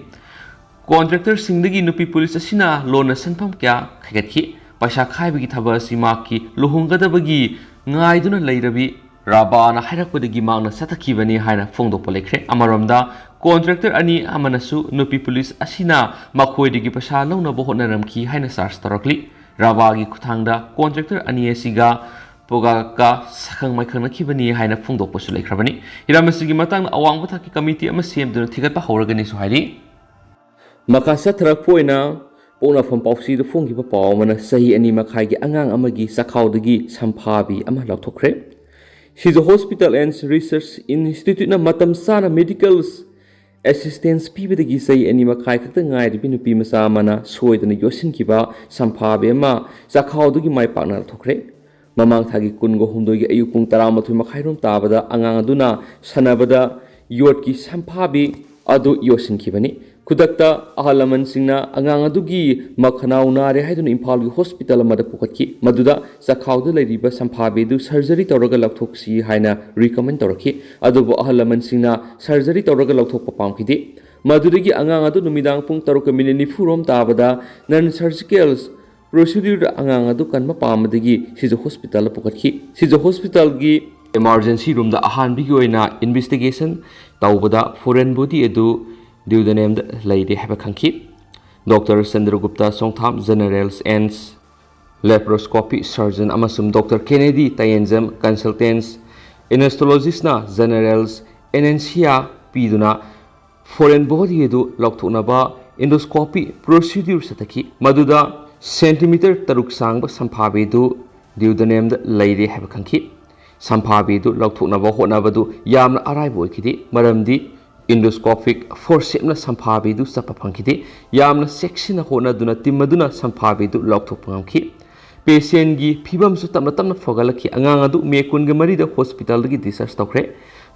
Contractorꯁꯤꯡꯗꯒꯤ ꯅꯨꯄꯤ ꯄꯨꯂꯤꯁ ꯑꯁꯤꯅ ꯂꯣꯟꯅ ꯁꯦꯟꯐꯝ ꯀꯌꯥ ꯈꯥꯏꯒꯠꯈꯤ꯫ ꯄꯩꯁꯥ ꯈꯥꯏꯕꯒꯤ ꯊꯕꯛ ꯑꯁꯤ ꯃꯍꯥꯛꯀꯤ ꯂꯨꯍꯣꯡꯒꯗꯕꯒꯤ ꯉꯥꯏꯗꯨꯅ ꯂꯩꯔꯕꯤ ꯔꯥꯕꯥꯅ ꯍꯥꯏꯔꯛꯄꯗꯒꯤ ꯃꯍꯥꯛꯅ ꯆꯠꯊꯈꯤꯕꯅꯤ ꯍꯥꯏꯅ ꯐꯣꯡꯗꯣꯛꯄ ꯂꯩꯈ꯭ꯔꯦ꯫ ꯑꯃꯔꯣꯝꯗ, contractor ꯑꯅꯤ ꯑꯃꯅꯁꯨ ꯅꯨꯄꯤ ꯄꯨꯂꯤꯁ ꯑꯁꯤꯅ ꯃꯈꯣꯏꯗꯒꯤ ꯄꯩꯁꯥ ꯂꯧꯅꯕ ꯍꯣꯠꯅꯔꯝꯈꯤ ꯍꯥꯏꯅ charge ꯇꯧꯔꯛꯂꯤ꯫ ꯔꯥꯕꯥꯒꯤ ꯈꯨꯠꯊꯥꯡꯗ contractor ꯑꯅꯤ ꯑꯁꯤꯒ ꯄꯣꯒꯥꯀꯥ ꯁꯛꯈꯪ ꯃꯥꯏꯈꯪꯅꯈꯤꯕꯅꯤ ꯍꯥꯏꯅ ꯐꯣꯡꯗꯣꯛꯄꯁꯨ ꯂꯩꯈ꯭ꯔꯕꯅꯤ꯫ ꯍꯤꯔꯝ ꯑꯁꯤꯒꯤ ꯃꯇꯥꯡꯗ ꯑꯋꯥꯡꯕ ꯊꯥꯛꯀꯤ committee ꯑꯃ ꯁꯦꯝꯗꯨꯅ ꯊꯤꯒꯠꯄ ꯍꯧꯔꯒꯅꯤꯁꯨ ꯍꯥꯏꯔꯤ꯫ ꯃꯈꯥ ꯆꯠꯊꯔꯛꯄ ꯑꯣꯏꯅ ꯄꯣꯛꯅꯐꯝ ꯄꯥꯎꯆꯦꯗ ꯐꯣꯡꯈꯤꯕ ꯄꯥꯎ ꯑꯃꯅ ꯆꯍꯤ ꯑꯅꯤ ꯃꯈꯥꯏꯒꯤ ꯑꯉꯥꯡ ꯑꯃꯒꯤ ꯆꯈꯥꯎꯗꯒꯤ ꯁꯝꯐꯥꯕꯤ ꯑꯃ ꯂꯧꯊꯣꯛꯈ꯭ꯔꯦ꯫ ꯁꯤꯖ ꯍꯣꯁꯄꯤꯇꯥꯜ ꯑꯦꯟ ꯔꯤꯁꯔꯁ ꯏꯟꯁꯇꯤꯇ꯭ꯌꯨꯠꯅ ꯃꯇꯝ ꯆꯥꯅ ꯃꯦꯗꯤꯀꯦꯜ ꯑꯦꯁꯤꯁꯇꯦꯟꯁ ꯄꯤꯕꯗꯒꯤ ꯆꯍꯤ ꯑꯅꯤ ꯃꯈꯥꯏ ꯈꯛꯇ ꯉꯥꯏꯔꯤꯕꯤ ꯅꯨꯄꯤ ꯃꯆꯥ ꯑꯃꯅ ꯁꯣꯏꯗꯅ ꯌꯣꯠꯁꯤꯟꯈꯤꯕ ꯁꯝꯐꯥꯕꯤ ꯑꯃ ꯆꯈꯥꯎꯗꯒꯤ ꯃꯥꯏ ꯄꯥꯛꯅ ꯂꯧꯊꯣꯛꯈ꯭ꯔꯦ꯫ ꯃꯃꯥꯡ ꯊꯥꯒꯤ ꯀꯨꯟꯒ ꯍꯨꯝꯗꯣꯏꯒꯤ ꯑꯌꯨꯛ ꯄꯨꯡ ꯇꯔꯥꯃꯥꯊꯣꯏ ꯃꯈꯥꯏꯔꯣꯝ ꯇꯥꯕꯗ ꯑꯉꯥꯡ ꯑꯗꯨꯅ ꯁꯥꯟꯅꯕꯗ ꯌꯣꯠꯀꯤ ꯁꯝꯐꯥꯕꯤ ꯑꯗꯨ ꯌꯣꯠꯁꯤꯟꯈꯤꯕꯅꯤ꯫ ꯈꯨꯗꯛꯇ ꯑꯍꯜ ꯂꯃꯟꯁꯤꯡꯅ ꯑꯉꯥꯡ ꯑꯗꯨꯒꯤ ꯃꯈꯅꯥꯎ ꯅꯥꯔꯦ ꯍꯥꯏꯗꯨꯅ ꯏꯝꯐꯥꯜꯒꯤ ꯍꯣꯁꯄꯤꯇꯥꯜ ꯑꯃꯗ ꯄꯨꯈꯠꯈꯤ꯫ ꯃꯗꯨꯗ ꯆꯈꯥꯎꯗ ꯂꯩꯔꯤꯕ ꯁꯝꯐꯥꯕꯤ ꯑꯗꯨ ꯁꯔꯖꯔꯤ ꯇꯧꯔꯒ ꯂꯧꯊꯣꯛꯁꯤ ꯍꯥꯏꯅ ꯔꯤꯀꯃꯦꯟ ꯇꯧꯔꯛꯈꯤ꯫ ꯑꯗꯨꯕꯨ ꯑꯍꯜ ꯂꯃꯟꯁꯤꯡꯅ ꯁꯔꯖꯔꯤ ꯇꯧꯔꯒ ꯂꯧꯊꯣꯛꯄ ꯄꯥꯝꯈꯤꯗꯦ꯫ ꯃꯗꯨꯗꯒꯤ ꯑꯉꯥꯡ ꯑꯗꯨ ꯅꯨꯃꯤꯗꯥꯡ ꯄꯨꯡ ꯇꯔꯨꯛꯀ ꯃꯤꯅꯤꯠ ꯅꯤꯐꯨ ꯔꯣꯝ ꯇꯥꯕꯗ ꯅꯟ ꯁꯔꯖꯤꯀꯦꯜ ꯄ꯭ꯔꯣꯁꯤꯗ꯭ꯌꯨꯔꯗ ꯑꯉꯥꯡ ꯑꯗꯨ ꯀꯟꯕ ꯄꯥꯝꯕꯗꯒꯤ ꯁꯤꯖ ꯍꯣꯁꯄꯤꯇꯥꯜꯗ ꯄꯨꯈꯠꯈꯤ꯫ ꯁꯤꯖ ꯍꯣꯁꯄꯤꯇꯥꯜꯒꯤ ꯏꯃꯥꯔꯖꯦꯟꯁꯤ ꯔꯨꯝꯗ ꯑꯍꯥꯟꯕꯒꯤ ꯑꯣꯏꯅ ꯏꯟꯚꯦꯁꯇꯤꯒꯦꯁꯟ ꯇꯧꯕꯗ ꯐꯣꯔꯦꯟ ꯕꯣꯗꯤ ꯑꯗꯨ ꯗ꯭ꯌꯨꯗꯅꯦꯝꯗ ꯂꯩꯔꯦ ꯍꯥꯏꯕ ꯈꯪꯈꯤ꯫ ꯗꯣꯛꯇꯔ ꯆꯟꯗ꯭ꯔꯒꯨꯞꯇ ꯁꯣꯡꯊꯥꯝ, ꯖꯦꯅꯔꯦꯜꯁ ꯑꯦꯟꯁ ꯂꯦꯄ꯭ꯔꯣꯁꯀꯣꯄꯤ ꯁꯔꯖꯟ, ꯑꯃꯁꯨꯡ ꯗꯣꯛꯇꯔ ꯀꯦꯅꯦꯗꯤ ꯇꯌꯦꯟꯖꯝ, ꯀꯟꯁꯜꯇꯦꯟꯁ ꯑꯦꯅꯦꯁꯊꯣꯂꯣꯖꯤꯁꯅ ꯖꯦꯅꯔꯦꯜꯁ ꯑꯦꯅꯦꯟꯁꯤꯌꯥ ꯄꯤꯗꯨꯅ ꯐꯣꯔꯦꯟ ꯕꯣꯗꯤ ꯑꯗꯨ ꯂꯧꯊꯣꯛꯅꯕ ꯏꯟꯗꯣꯁꯀꯣꯄꯤ ꯄ꯭ꯔꯣꯁꯤꯗ꯭ꯌꯨꯔ ꯆꯠꯊꯈꯤ꯫ ꯃꯗꯨꯗ ꯁꯦꯟꯇꯤꯃꯤꯇꯔ ꯇꯔꯨꯛ ꯁꯥꯡꯕ ꯁꯝꯐꯥꯕꯤ ꯑꯗꯨ ꯗ꯭ꯌꯨꯗꯅꯦꯝꯗ ꯂꯩꯔꯦ ꯍꯥꯏꯕ ꯈꯪꯈꯤ꯫ ꯁꯝꯐꯥꯕꯤ ꯑꯗꯨ ꯂꯧꯊꯣꯛꯅꯕ ꯍꯣꯠꯅꯕꯗꯨ ꯌꯥꯝꯅ ꯑꯔꯥꯏꯕ ꯑꯣꯏꯈꯤꯗꯦ, ꯃꯔꯝꯗꯤ ꯏꯟꯗꯣꯁꯀꯣꯄꯤꯛ ꯐꯣꯔꯁꯦꯞꯅ ꯁꯝꯐꯥꯕꯤꯗꯨ ꯆꯞꯄ ꯐꯪꯈꯤꯗꯦ꯫ ꯌꯥꯝꯅ ꯆꯦꯛꯁꯤꯟꯅ ꯍꯣꯠꯅꯗꯨꯅ ꯇꯤꯝ ꯑꯗꯨꯅ ꯁꯝꯐꯥꯕꯤꯗꯨ ꯂꯧꯊꯣꯛꯄ ꯉꯝꯈꯤ꯫ ꯄꯦꯁꯦꯟꯒꯤ ꯐꯤꯕꯝꯁꯨ ꯇꯞꯅ ꯇꯞꯅ ꯐꯒꯠꯂꯛꯈꯤ꯫ ꯑꯉꯥꯡ ꯑꯗꯨ ꯃꯦ ꯀꯨꯟꯒ ꯃꯔꯤꯗ ꯍꯣꯁꯄꯤꯇꯥꯜꯗꯒꯤ ꯗꯤꯁꯆꯥꯔꯖ ꯇꯧꯈ꯭ꯔꯦ꯫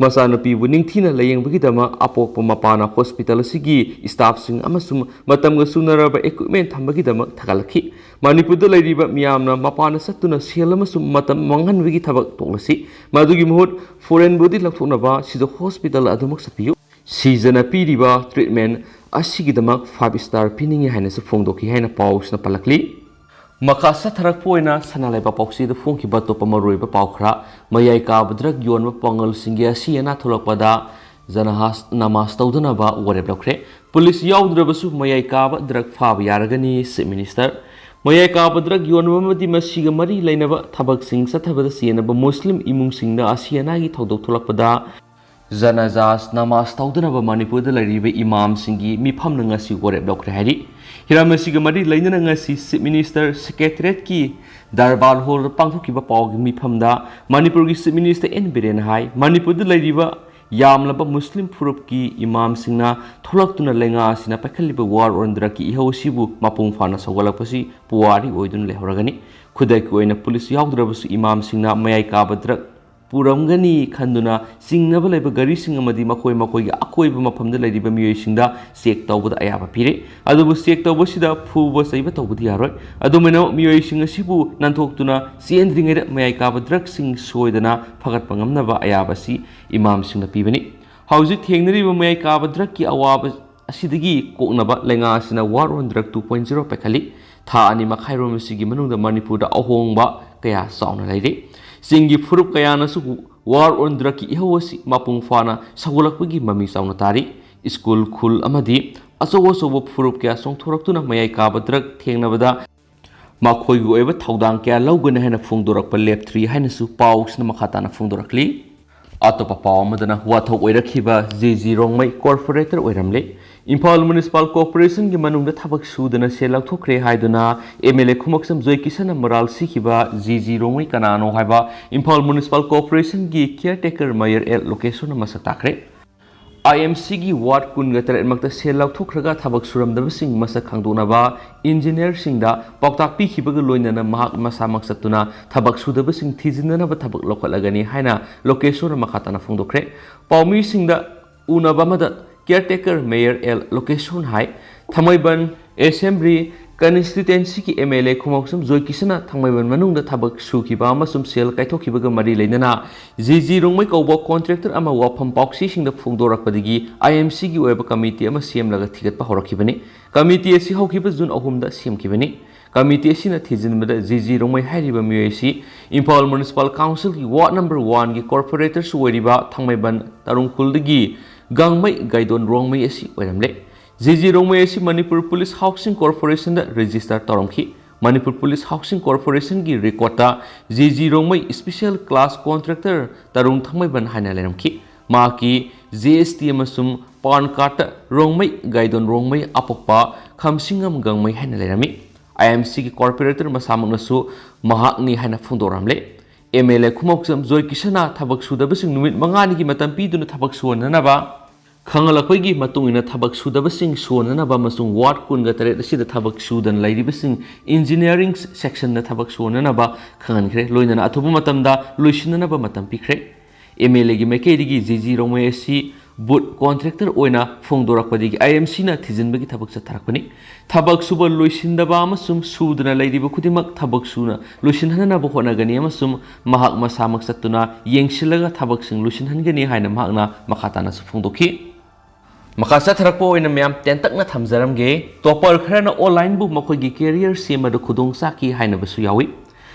ꯃꯆꯥꯅꯨꯄꯤꯕꯨ ꯅꯤꯡꯊꯤꯅ ꯂꯥꯌꯦꯡꯕꯒꯤꯗꯃꯛ ꯑꯄꯣꯛꯄ ꯃꯄꯥꯅ ꯍꯣꯁꯄꯤꯇꯥꯜ ꯑꯁꯤꯒꯤ ꯁ꯭ꯇꯥꯐꯁꯤꯡ ꯑꯃꯁꯨꯡ ꯃꯇꯝꯒ ꯆꯨꯅꯔꯕ ꯏꯀ꯭ꯋꯤꯞꯃꯦꯟ ꯊꯝꯕꯒꯤꯗꯃꯛ ꯊꯥꯒꯠꯂꯛꯈꯤ꯫ ꯃꯅꯤꯄꯨꯔꯗ ꯂꯩꯔꯤꯕ ꯃꯤꯌꯥꯝꯅ ꯃꯄꯥꯟꯗ ꯆꯠꯇꯨꯅ ꯁꯦꯜ ꯑꯃꯁꯨꯡ ꯃꯇꯝ ꯃꯥꯡꯍꯟꯕꯒꯤ ꯊꯕꯛ ꯇꯣꯛꯂꯁꯤ꯫ ꯃꯗꯨꯒꯤ ꯃꯍꯨꯠ ꯐꯣꯔꯦꯟ ꯕꯣꯗꯤ ꯂꯧꯊꯣꯛꯅꯕ ꯁꯤꯖ ꯍꯣꯁꯄꯤꯇꯥꯜ ꯑꯗꯨꯃꯛ ꯆꯠꯄꯤꯌꯨ꯫ ꯁꯤꯖꯅ ꯄꯤꯔꯤꯕ ꯇ꯭ꯔꯤꯠꯃꯦꯟ ꯑꯁꯤꯒꯤꯗꯃꯛ ꯐꯥꯏꯚ ꯁ꯭ꯇꯥꯔ ꯄꯤꯅꯤꯡꯏ ꯍꯥꯏꯅꯁꯨ ꯐꯣꯡꯗꯣꯛꯈꯤ ꯍꯥꯏꯅ ꯄꯥꯎꯁꯤꯅ ꯄꯜꯂꯛꯂꯤ꯫ ꯃꯈꯥ ꯆꯠꯊꯔꯛꯄ ꯑꯣꯏꯅ ꯁꯅꯥ ꯂꯩꯕꯥꯛ ꯄꯥꯎꯆꯦꯗ ꯐꯣꯡꯈꯤꯕ ꯑꯇꯣꯞꯄ ꯃꯔꯨꯑꯣꯏꯕ ꯄꯥꯎ ꯈꯔ: ꯃꯌꯥꯏ ꯀꯥꯕ ꯗ꯭ꯔꯒ ꯌꯣꯟꯕ ꯄꯥꯡꯒꯜꯁꯤꯡꯒꯤ ꯑꯁꯤ ꯑꯅꯥ ꯊꯣꯛꯂꯛꯄꯗ ꯖꯅꯥꯍꯥꯖ ꯅꯃꯥꯖ ꯇꯧꯗꯅꯕ ꯋꯥꯔꯦꯞ ꯂꯧꯈ꯭ꯔꯦ꯫ ꯄꯨꯂꯤꯁ ꯌꯥꯎꯗ꯭ꯔꯕꯁꯨ ꯃꯌꯥꯏ ꯀꯥꯕ ꯗ꯭ꯔꯒ ꯐꯥꯕ ꯌꯥꯔꯒꯅꯤ, ꯆꯤꯐ ꯃꯤꯅꯤꯁꯇꯔ꯫ ꯃꯌꯥꯏ ꯀꯥꯕ ꯗ꯭ꯔꯒ ꯌꯣꯟꯕ ꯑꯃꯗꯤ ꯃꯁꯤꯒ ꯃꯔꯤ ꯂꯩꯅꯕ ꯊꯕꯛꯁꯤꯡ ꯆꯠꯊꯕꯗ ꯆꯦꯟꯅꯕ ꯃꯨꯁꯂꯤꯝ ꯏꯃꯨꯡꯁꯤꯡꯗ ꯑꯁꯤ ꯑꯅꯥꯒꯤ ꯊꯧꯗꯣꯛ ꯊꯣꯛꯂꯛꯄꯗ ꯖꯅꯥꯖꯥꯖ ꯅꯃꯥꯖ ꯇꯧꯗꯅꯕ ꯃꯅꯤꯄꯨꯔꯗ ꯂꯩꯔꯤꯕ ꯏꯃꯥꯝꯁꯤꯡꯒꯤ ꯃꯤꯐꯝꯅ ꯉꯁꯤ ꯋꯥꯔꯦꯞ ꯂꯧꯈ꯭ꯔꯦ ꯍꯥꯏꯔꯤ꯫ ꯍꯤꯔꯝ ꯑꯁꯤꯒ ꯃꯔꯤ ꯂꯩꯅꯅ ꯉꯁꯤ Chief Minister Secretariatꯀꯤ Durbar Hallꯗ ꯄꯥꯡꯊꯣꯛꯈꯤꯕ ꯄꯥꯎꯒꯤ ꯃꯤꯐꯝꯗ ꯃꯅꯤꯄꯨꯔꯒꯤ Chief Minister N ꯕꯤꯔꯦꯟꯅ ꯍꯥꯏ, ꯃꯅꯤꯄꯨꯔꯗ ꯂꯩꯔꯤꯕ ꯌꯥꯝꯂꯕ ꯃꯨꯁꯂꯤꯝ ꯐꯨꯔꯨꯞꯀꯤ ꯏꯃꯥꯝꯁꯤꯡꯅ ꯊꯣꯛꯂꯛꯇꯨꯅ ꯂꯩꯉꯥꯛ ꯑꯁꯤꯅ ꯄꯥꯏꯈꯠꯂꯤꯕ war on drugꯀꯤ ꯏꯍꯧ ꯑꯁꯤꯕꯨ ꯃꯄꯨꯡ ꯐꯥꯅ ꯁꯧꯒꯠꯂꯛꯄꯁꯤ ꯄꯨꯋꯥꯔꯤ ꯑꯣꯏꯗꯨꯅ ꯂꯩꯍꯧꯔꯒꯅꯤ꯫ ꯈꯨꯗꯛꯀꯤ ꯑꯣꯏꯅ ꯄꯨꯂꯤꯁ ꯌꯥꯎꯗ꯭ꯔꯕꯁꯨ ꯏꯃꯥꯝꯁꯤꯡꯅ ꯃꯌꯥꯏ ꯀꯥꯕ drug ꯄꯨꯔꯝꯒꯅꯤ ꯈꯟꯗꯨꯅ ꯆꯤꯡꯅꯕ ꯂꯩꯕ ꯒꯥꯔꯤꯁꯤꯡ ꯑꯃꯗꯤ ꯃꯈꯣꯏ ꯃꯈꯣꯏꯒꯤ ꯑꯀꯣꯏꯕ ꯃꯐꯝꯗ ꯂꯩꯔꯤꯕ ꯃꯤꯑꯣꯏꯁꯤꯡꯗ check ꯇꯧꯕꯗ ꯑꯌꯥꯕ ꯄꯤꯔꯦ꯫ ꯑꯗꯨꯕꯨ check ꯇꯧꯕꯁꯤꯗ ꯐꯨꯕ ꯆꯩꯕ ꯇꯧꯕꯗꯤ ꯌꯥꯔꯣꯏ꯫ ꯑꯗꯨꯃꯥꯏꯅ ꯃꯤꯑꯣꯏꯁꯤꯡ ꯑꯁꯤꯕꯨ ꯅꯥꯟꯊꯣꯛꯇꯨꯅ ꯆꯦꯟꯗ꯭ꯔꯤꯉꯩꯗ ꯃꯌꯥꯏ ꯀꯥꯕ drugꯁꯤꯡ ꯁꯣꯏꯗꯅ ꯐꯒꯠꯄ ꯉꯝꯅꯕ ꯑꯌꯥꯕ ꯑꯁꯤ ꯏꯃꯥꯝꯁꯤꯡꯅ ꯄꯤꯕꯅꯤ꯫ ꯍꯧꯖꯤꯛ ꯊꯦꯡꯅꯔꯤꯕ ꯃꯌꯥꯏ ꯀꯥꯕ drugꯀꯤ ꯑꯋꯥꯕ ꯑꯁꯤꯗꯒꯤ ꯀꯣꯛꯅꯕ ꯂꯩꯉꯥꯛ ꯑꯁꯤꯅ war on drug two point zero ꯄꯥꯏꯈꯠꯂꯤ꯫ ꯊꯥ ꯑꯅꯤ ꯃꯈꯥꯏꯔꯣꯝ ꯑꯁꯤꯒꯤ ꯃꯅꯨꯡꯗ ꯃꯅꯤꯄꯨꯔꯗ ꯑꯍꯣꯡꯕ ꯀꯌꯥ ꯆꯥꯎꯅ ꯂꯩꯔꯤ꯫ ꯆꯤꯡꯒꯤ ꯐꯨꯔꯨꯞ ꯀꯌꯥꯅꯁꯨ war on drugꯀꯤ ꯏꯍꯧ ꯑꯁꯤ ꯃꯄꯨꯡ ꯐꯥꯅ ꯁꯧꯒꯠꯂꯛꯄꯒꯤ ꯃꯃꯤ ꯆꯥꯎꯅ ꯇꯥꯔꯤ꯫ ꯁ꯭ꯀꯨꯜ, ꯈꯨꯜ ꯑꯃꯗꯤ ꯑꯆꯧ ꯑꯆꯧꯕ ꯐꯨꯔꯨꯞ ꯀꯌꯥ ꯆꯣꯡꯊꯣꯔꯛꯇꯨꯅ ꯃꯌꯥꯏ ꯀꯥꯕ drug ꯊꯦꯡꯅꯕꯗ ꯃꯈꯣꯏꯒꯤ ꯑꯣꯏꯕ ꯊꯧꯗꯥꯡ ꯀꯌꯥ ꯂꯧꯒꯅꯤ ꯍꯥꯏꯅ ꯐꯣꯡꯗꯣꯔꯛꯄ ꯂꯦꯞꯇ꯭ꯔꯤ ꯍꯥꯏꯅꯁꯨ ꯄꯥꯎꯁꯤꯅ ꯃꯈꯥ ꯇꯥꯅ ꯐꯣꯡꯗꯣꯔꯛꯂꯤ꯫ ꯑꯇꯣꯞꯄ ꯄꯥꯎ ꯑꯃꯗꯅ, ꯋꯥꯊꯣꯛ ꯑꯣꯏꯔꯛꯈꯤꯕ ꯖꯤ ꯖꯤ ꯔꯣꯡꯃꯩ corporator ꯑꯣꯏꯔꯝꯂꯦ꯫ ꯏꯝꯐꯥꯜ Municipal Corporationꯒꯤ ꯃꯅꯨꯡꯗ ꯊꯕꯛ ꯁꯨꯗꯅ ꯁꯦꯜ ꯂꯧꯊꯣꯛꯈ꯭ꯔꯦ ꯍꯥꯏꯗꯨꯅ M L A ꯈꯨꯃꯛꯁꯝ ꯖꯣꯏꯀꯤꯁꯟꯅ ꯃꯔꯥꯜ ꯁꯤꯈꯤꯕ ꯖꯤ ꯖꯤ ꯔꯣꯡꯃꯩ ꯀꯅꯥꯅꯣ ꯍꯥꯏꯕ Imphal Municipal Corporationꯒꯤ caretaker mayor L ꯂꯣꯀꯦꯁꯣꯔꯅ ꯃꯁꯛ ꯇꯥꯛꯈ꯭ꯔꯦ꯫ I M Cꯒꯤ ward ꯀꯨꯟꯒ ꯇꯔꯦꯠ ꯃꯛꯇ ꯁꯦꯜ ꯂꯧꯊꯣꯛꯈ꯭ꯔꯒ ꯊꯕꯛ ꯁꯨꯔꯝꯗꯕꯁꯤꯡ ꯃꯁꯛ ꯈꯪꯗꯣꯛꯅꯕ engineerꯁꯤꯡꯗ ꯄꯥꯎꯇꯥꯛ ꯄꯤꯈꯤꯕꯒ ꯂꯣꯏꯅꯅ ꯃꯍꯥꯛ ꯃꯁꯥꯃꯛ ꯆꯠꯇꯨꯅ ꯊꯕꯛ ꯁꯨꯗꯕꯁꯤꯡ ꯊꯤꯖꯤꯟꯅꯅꯕ ꯊꯕꯛ ꯂꯧꯈꯠꯂꯒꯅꯤ ꯍꯥꯏꯅ ꯂꯣꯀꯦꯁꯣꯔꯅ ꯃꯈꯥ ꯇꯥꯅ ꯐꯣꯡꯗꯣꯛꯈ꯭ꯔꯦ꯫ ꯄꯥꯎꯃꯤꯁꯤꯡꯗ ꯎꯅꯕ ꯑꯃꯗ caretaker mayor L ꯂꯣꯀꯦꯁꯣꯔꯅ high, Thangmeiband Assembly Constituencyꯒꯤ M L A ꯈꯨꯃꯛꯁꯝ ꯖꯣꯏꯀꯤꯁꯟꯅ ꯊꯥꯡꯃꯩꯕꯟ ꯃꯅꯨꯡꯗ ꯊꯕꯛ ꯁꯨꯈꯤꯕ ꯑꯃꯁꯨꯡ ꯁꯦꯜ ꯀꯥꯏꯊꯣꯛꯈꯤꯕꯒ ꯃꯔꯤ ꯂꯩꯅꯅ ꯖꯤ ꯖꯤ ꯔꯣꯡꯃꯩ ꯀꯧꯕ contractor ꯑꯃ ꯋꯥꯐꯝ ꯄꯥꯎꯆꯦꯁꯤꯡꯗ ꯐꯣꯡꯗꯣꯔꯛꯄꯗꯒꯤ I M Cꯒꯤ ꯑꯣꯏꯕ committee ꯑꯃ ꯁꯦꯝꯂꯒ ꯊꯤꯒꯠꯄ ꯍꯧꯔꯛꯈꯤꯕꯅꯤ꯫ Committee ꯑꯁꯤ ꯍꯧꯈꯤꯕ ꯖꯨꯟ ꯑꯍꯨꯝꯗ ꯁꯦꯝꯈꯤꯕꯅꯤ꯫ Committee ꯑꯁꯤꯅ ꯊꯤꯖꯤꯟꯕꯗ ꯖꯤ ꯖꯤ ꯔꯣꯡꯃꯩ ꯍꯥꯏꯔꯤꯕ ꯃꯤꯑꯣꯏ ꯑꯁꯤ ꯏꯝꯐꯥꯜ Municipal Councilꯒꯤ ward number oneꯒꯤ corporatorꯁꯨ ꯑꯣꯏꯔꯤꯕ ꯊꯥꯡꯃꯩꯕꯟ ꯇꯔꯨꯡꯈꯨꯜꯗꯒꯤ ꯒꯥꯡꯃꯩ ꯒꯥꯏꯗꯣꯟ ꯔꯣꯡꯃꯩ ꯑꯁꯤ ꯑꯣꯏꯔꯝꯂꯦ꯫ ꯖꯤ ꯖꯤ ꯔꯣꯡꯃꯩ ꯑꯁꯤ ꯃꯅꯤꯄꯨꯔ Police Housing Corporationꯗ register ꯇꯧꯔꯝꯈꯤ꯫ ꯃꯅꯤꯄꯨꯔ Police Housing Corporationꯒꯤ recordꯇ G G Rongmei Special Class Contractor ꯇꯔꯨꯡ ꯊꯥꯡꯃꯩꯕꯟ ꯍꯥꯏꯅ ꯂꯩꯔꯝꯈꯤ꯫ ꯃꯍꯥꯛꯀꯤ G S T ꯑꯃꯁꯨꯡ ꯄꯥꯟ ꯀꯥꯔꯠꯇ ꯔꯣꯡꯃꯩ ꯒꯥꯏꯗꯣꯟ ꯔꯣꯡꯃꯩ, ꯑꯄꯣꯛꯄ ꯈꯝꯁꯤꯡꯉꯝ ꯒꯥꯡꯃꯩ ꯍꯥꯏꯅ ꯂꯩꯔꯝꯃꯤ꯫ ꯑꯥꯏ ꯑꯦꯝ ꯁꯤꯒꯤ ꯀꯣꯔꯄꯣꯔꯦꯇꯔ ꯃꯁꯥꯃꯛꯅꯁꯨ ꯃꯍꯥꯛꯅꯤ ꯍꯥꯏꯅ ꯐꯣꯡꯗꯣꯔꯝꯂꯦ꯫ ꯑꯦꯝ ꯑꯦꯜ ꯑꯦ ꯈꯨꯃꯧꯆꯝ ꯖꯣꯏ ꯀꯤꯁꯟꯅ ꯊꯕꯛ ꯁꯨꯗꯕꯁꯤꯡ ꯅꯨꯃꯤꯠ ꯃꯉꯥꯅꯤꯒꯤ ꯃꯇꯝ ꯄꯤꯗꯨꯅ ꯊꯕꯛ ꯁꯨꯍꯟꯅꯅꯕ ꯈꯪꯍꯜꯂꯛꯄꯒꯤ ꯃꯇꯨꯡ ꯏꯟꯅ, ꯊꯕꯛ ꯁꯨꯗꯕꯁꯤꯡ ꯁꯨꯍꯟꯅꯅꯕ ꯑꯃꯁꯨꯡ ꯋꯥꯔꯗ ꯀꯨꯟꯒ ꯇꯔꯦꯠ ꯑꯁꯤꯗ ꯊꯕꯛ ꯁꯨꯗꯅ ꯂꯩꯔꯤꯕꯁꯤꯡ ꯏꯟꯖꯤꯅꯤꯌꯥꯔꯤꯡ ꯁꯦꯛꯁꯟꯗ ꯊꯕꯛ ꯁꯨꯍꯟꯅꯅꯕ ꯈꯪꯍꯟꯈ꯭ꯔꯦ꯫ ꯂꯣꯏꯅꯅ ꯑꯊꯨꯕ ꯃꯇꯝꯗ ꯂꯣꯏꯁꯤꯟꯅꯅꯕ ꯃꯇꯝ ꯄꯤꯈ꯭ꯔꯦ꯫ ꯑꯦꯝ ꯑꯦꯜ ꯑꯦꯒꯤ ꯃꯥꯏꯀꯩꯗꯒꯤ ꯖꯤ ꯖꯤ ꯔꯣꯡꯃꯩ ꯑꯁꯤ ꯕꯨꯠ ꯀꯣꯟꯇ꯭ꯔꯦꯛꯇꯔ ꯑꯣꯏꯅ ꯐꯣꯡꯗꯣꯔꯛꯄꯗꯒꯤ ꯑꯥꯏ ꯑꯦꯝ ꯁꯤꯅ ꯊꯤꯖꯤꯟꯕꯒꯤ ꯊꯕꯛ ꯆꯠꯊꯔꯛꯄꯅꯤ꯫ ꯊꯕꯛ ꯁꯨꯕ ꯂꯣꯏꯁꯤꯟꯗꯕ ꯑꯃꯁꯨꯡ ꯁꯨꯗꯅ ꯂꯩꯔꯤꯕ ꯈꯨꯗꯤꯡꯃꯛ ꯊꯕꯛ ꯁꯨꯅ ꯂꯣꯏꯁꯤꯟꯍꯟꯅꯕ ꯍꯣꯠꯅꯒꯅꯤ ꯑꯃꯁꯨꯡ ꯃꯍꯥꯛ ꯃꯁꯥꯃꯛ ꯆꯠꯇꯨꯅ ꯌꯦꯡꯁꯤꯜꯂꯒ ꯊꯕꯛꯁꯤꯡ ꯂꯣꯏꯁꯤꯟꯍꯟꯒꯅꯤ ꯍꯥꯏꯅ ꯃꯍꯥꯛꯅ ꯃꯈꯥ ꯇꯥꯅꯁꯨ ꯐꯣꯡꯗꯣꯛꯈꯤ꯫ ꯃꯈꯥ ꯆꯠꯊꯔꯛꯄ ꯑꯣꯏꯅ ꯃꯌꯥꯝ ꯇꯦꯟꯇꯛꯅ ꯊꯝꯖꯔꯝꯒꯦ꯫ ꯇꯣꯄꯔ ꯈꯔꯅ ꯑꯣꯟꯂꯥꯏꯟꯕꯨ ꯃꯈꯣꯏꯒꯤ ꯀꯦꯔꯤꯌꯔ ꯁꯦꯝꯕꯗ ꯈꯨꯗꯣꯡ ꯆꯥꯈꯤ ꯍꯥꯏꯅꯕꯁꯨ ꯌꯥꯎꯏ꯫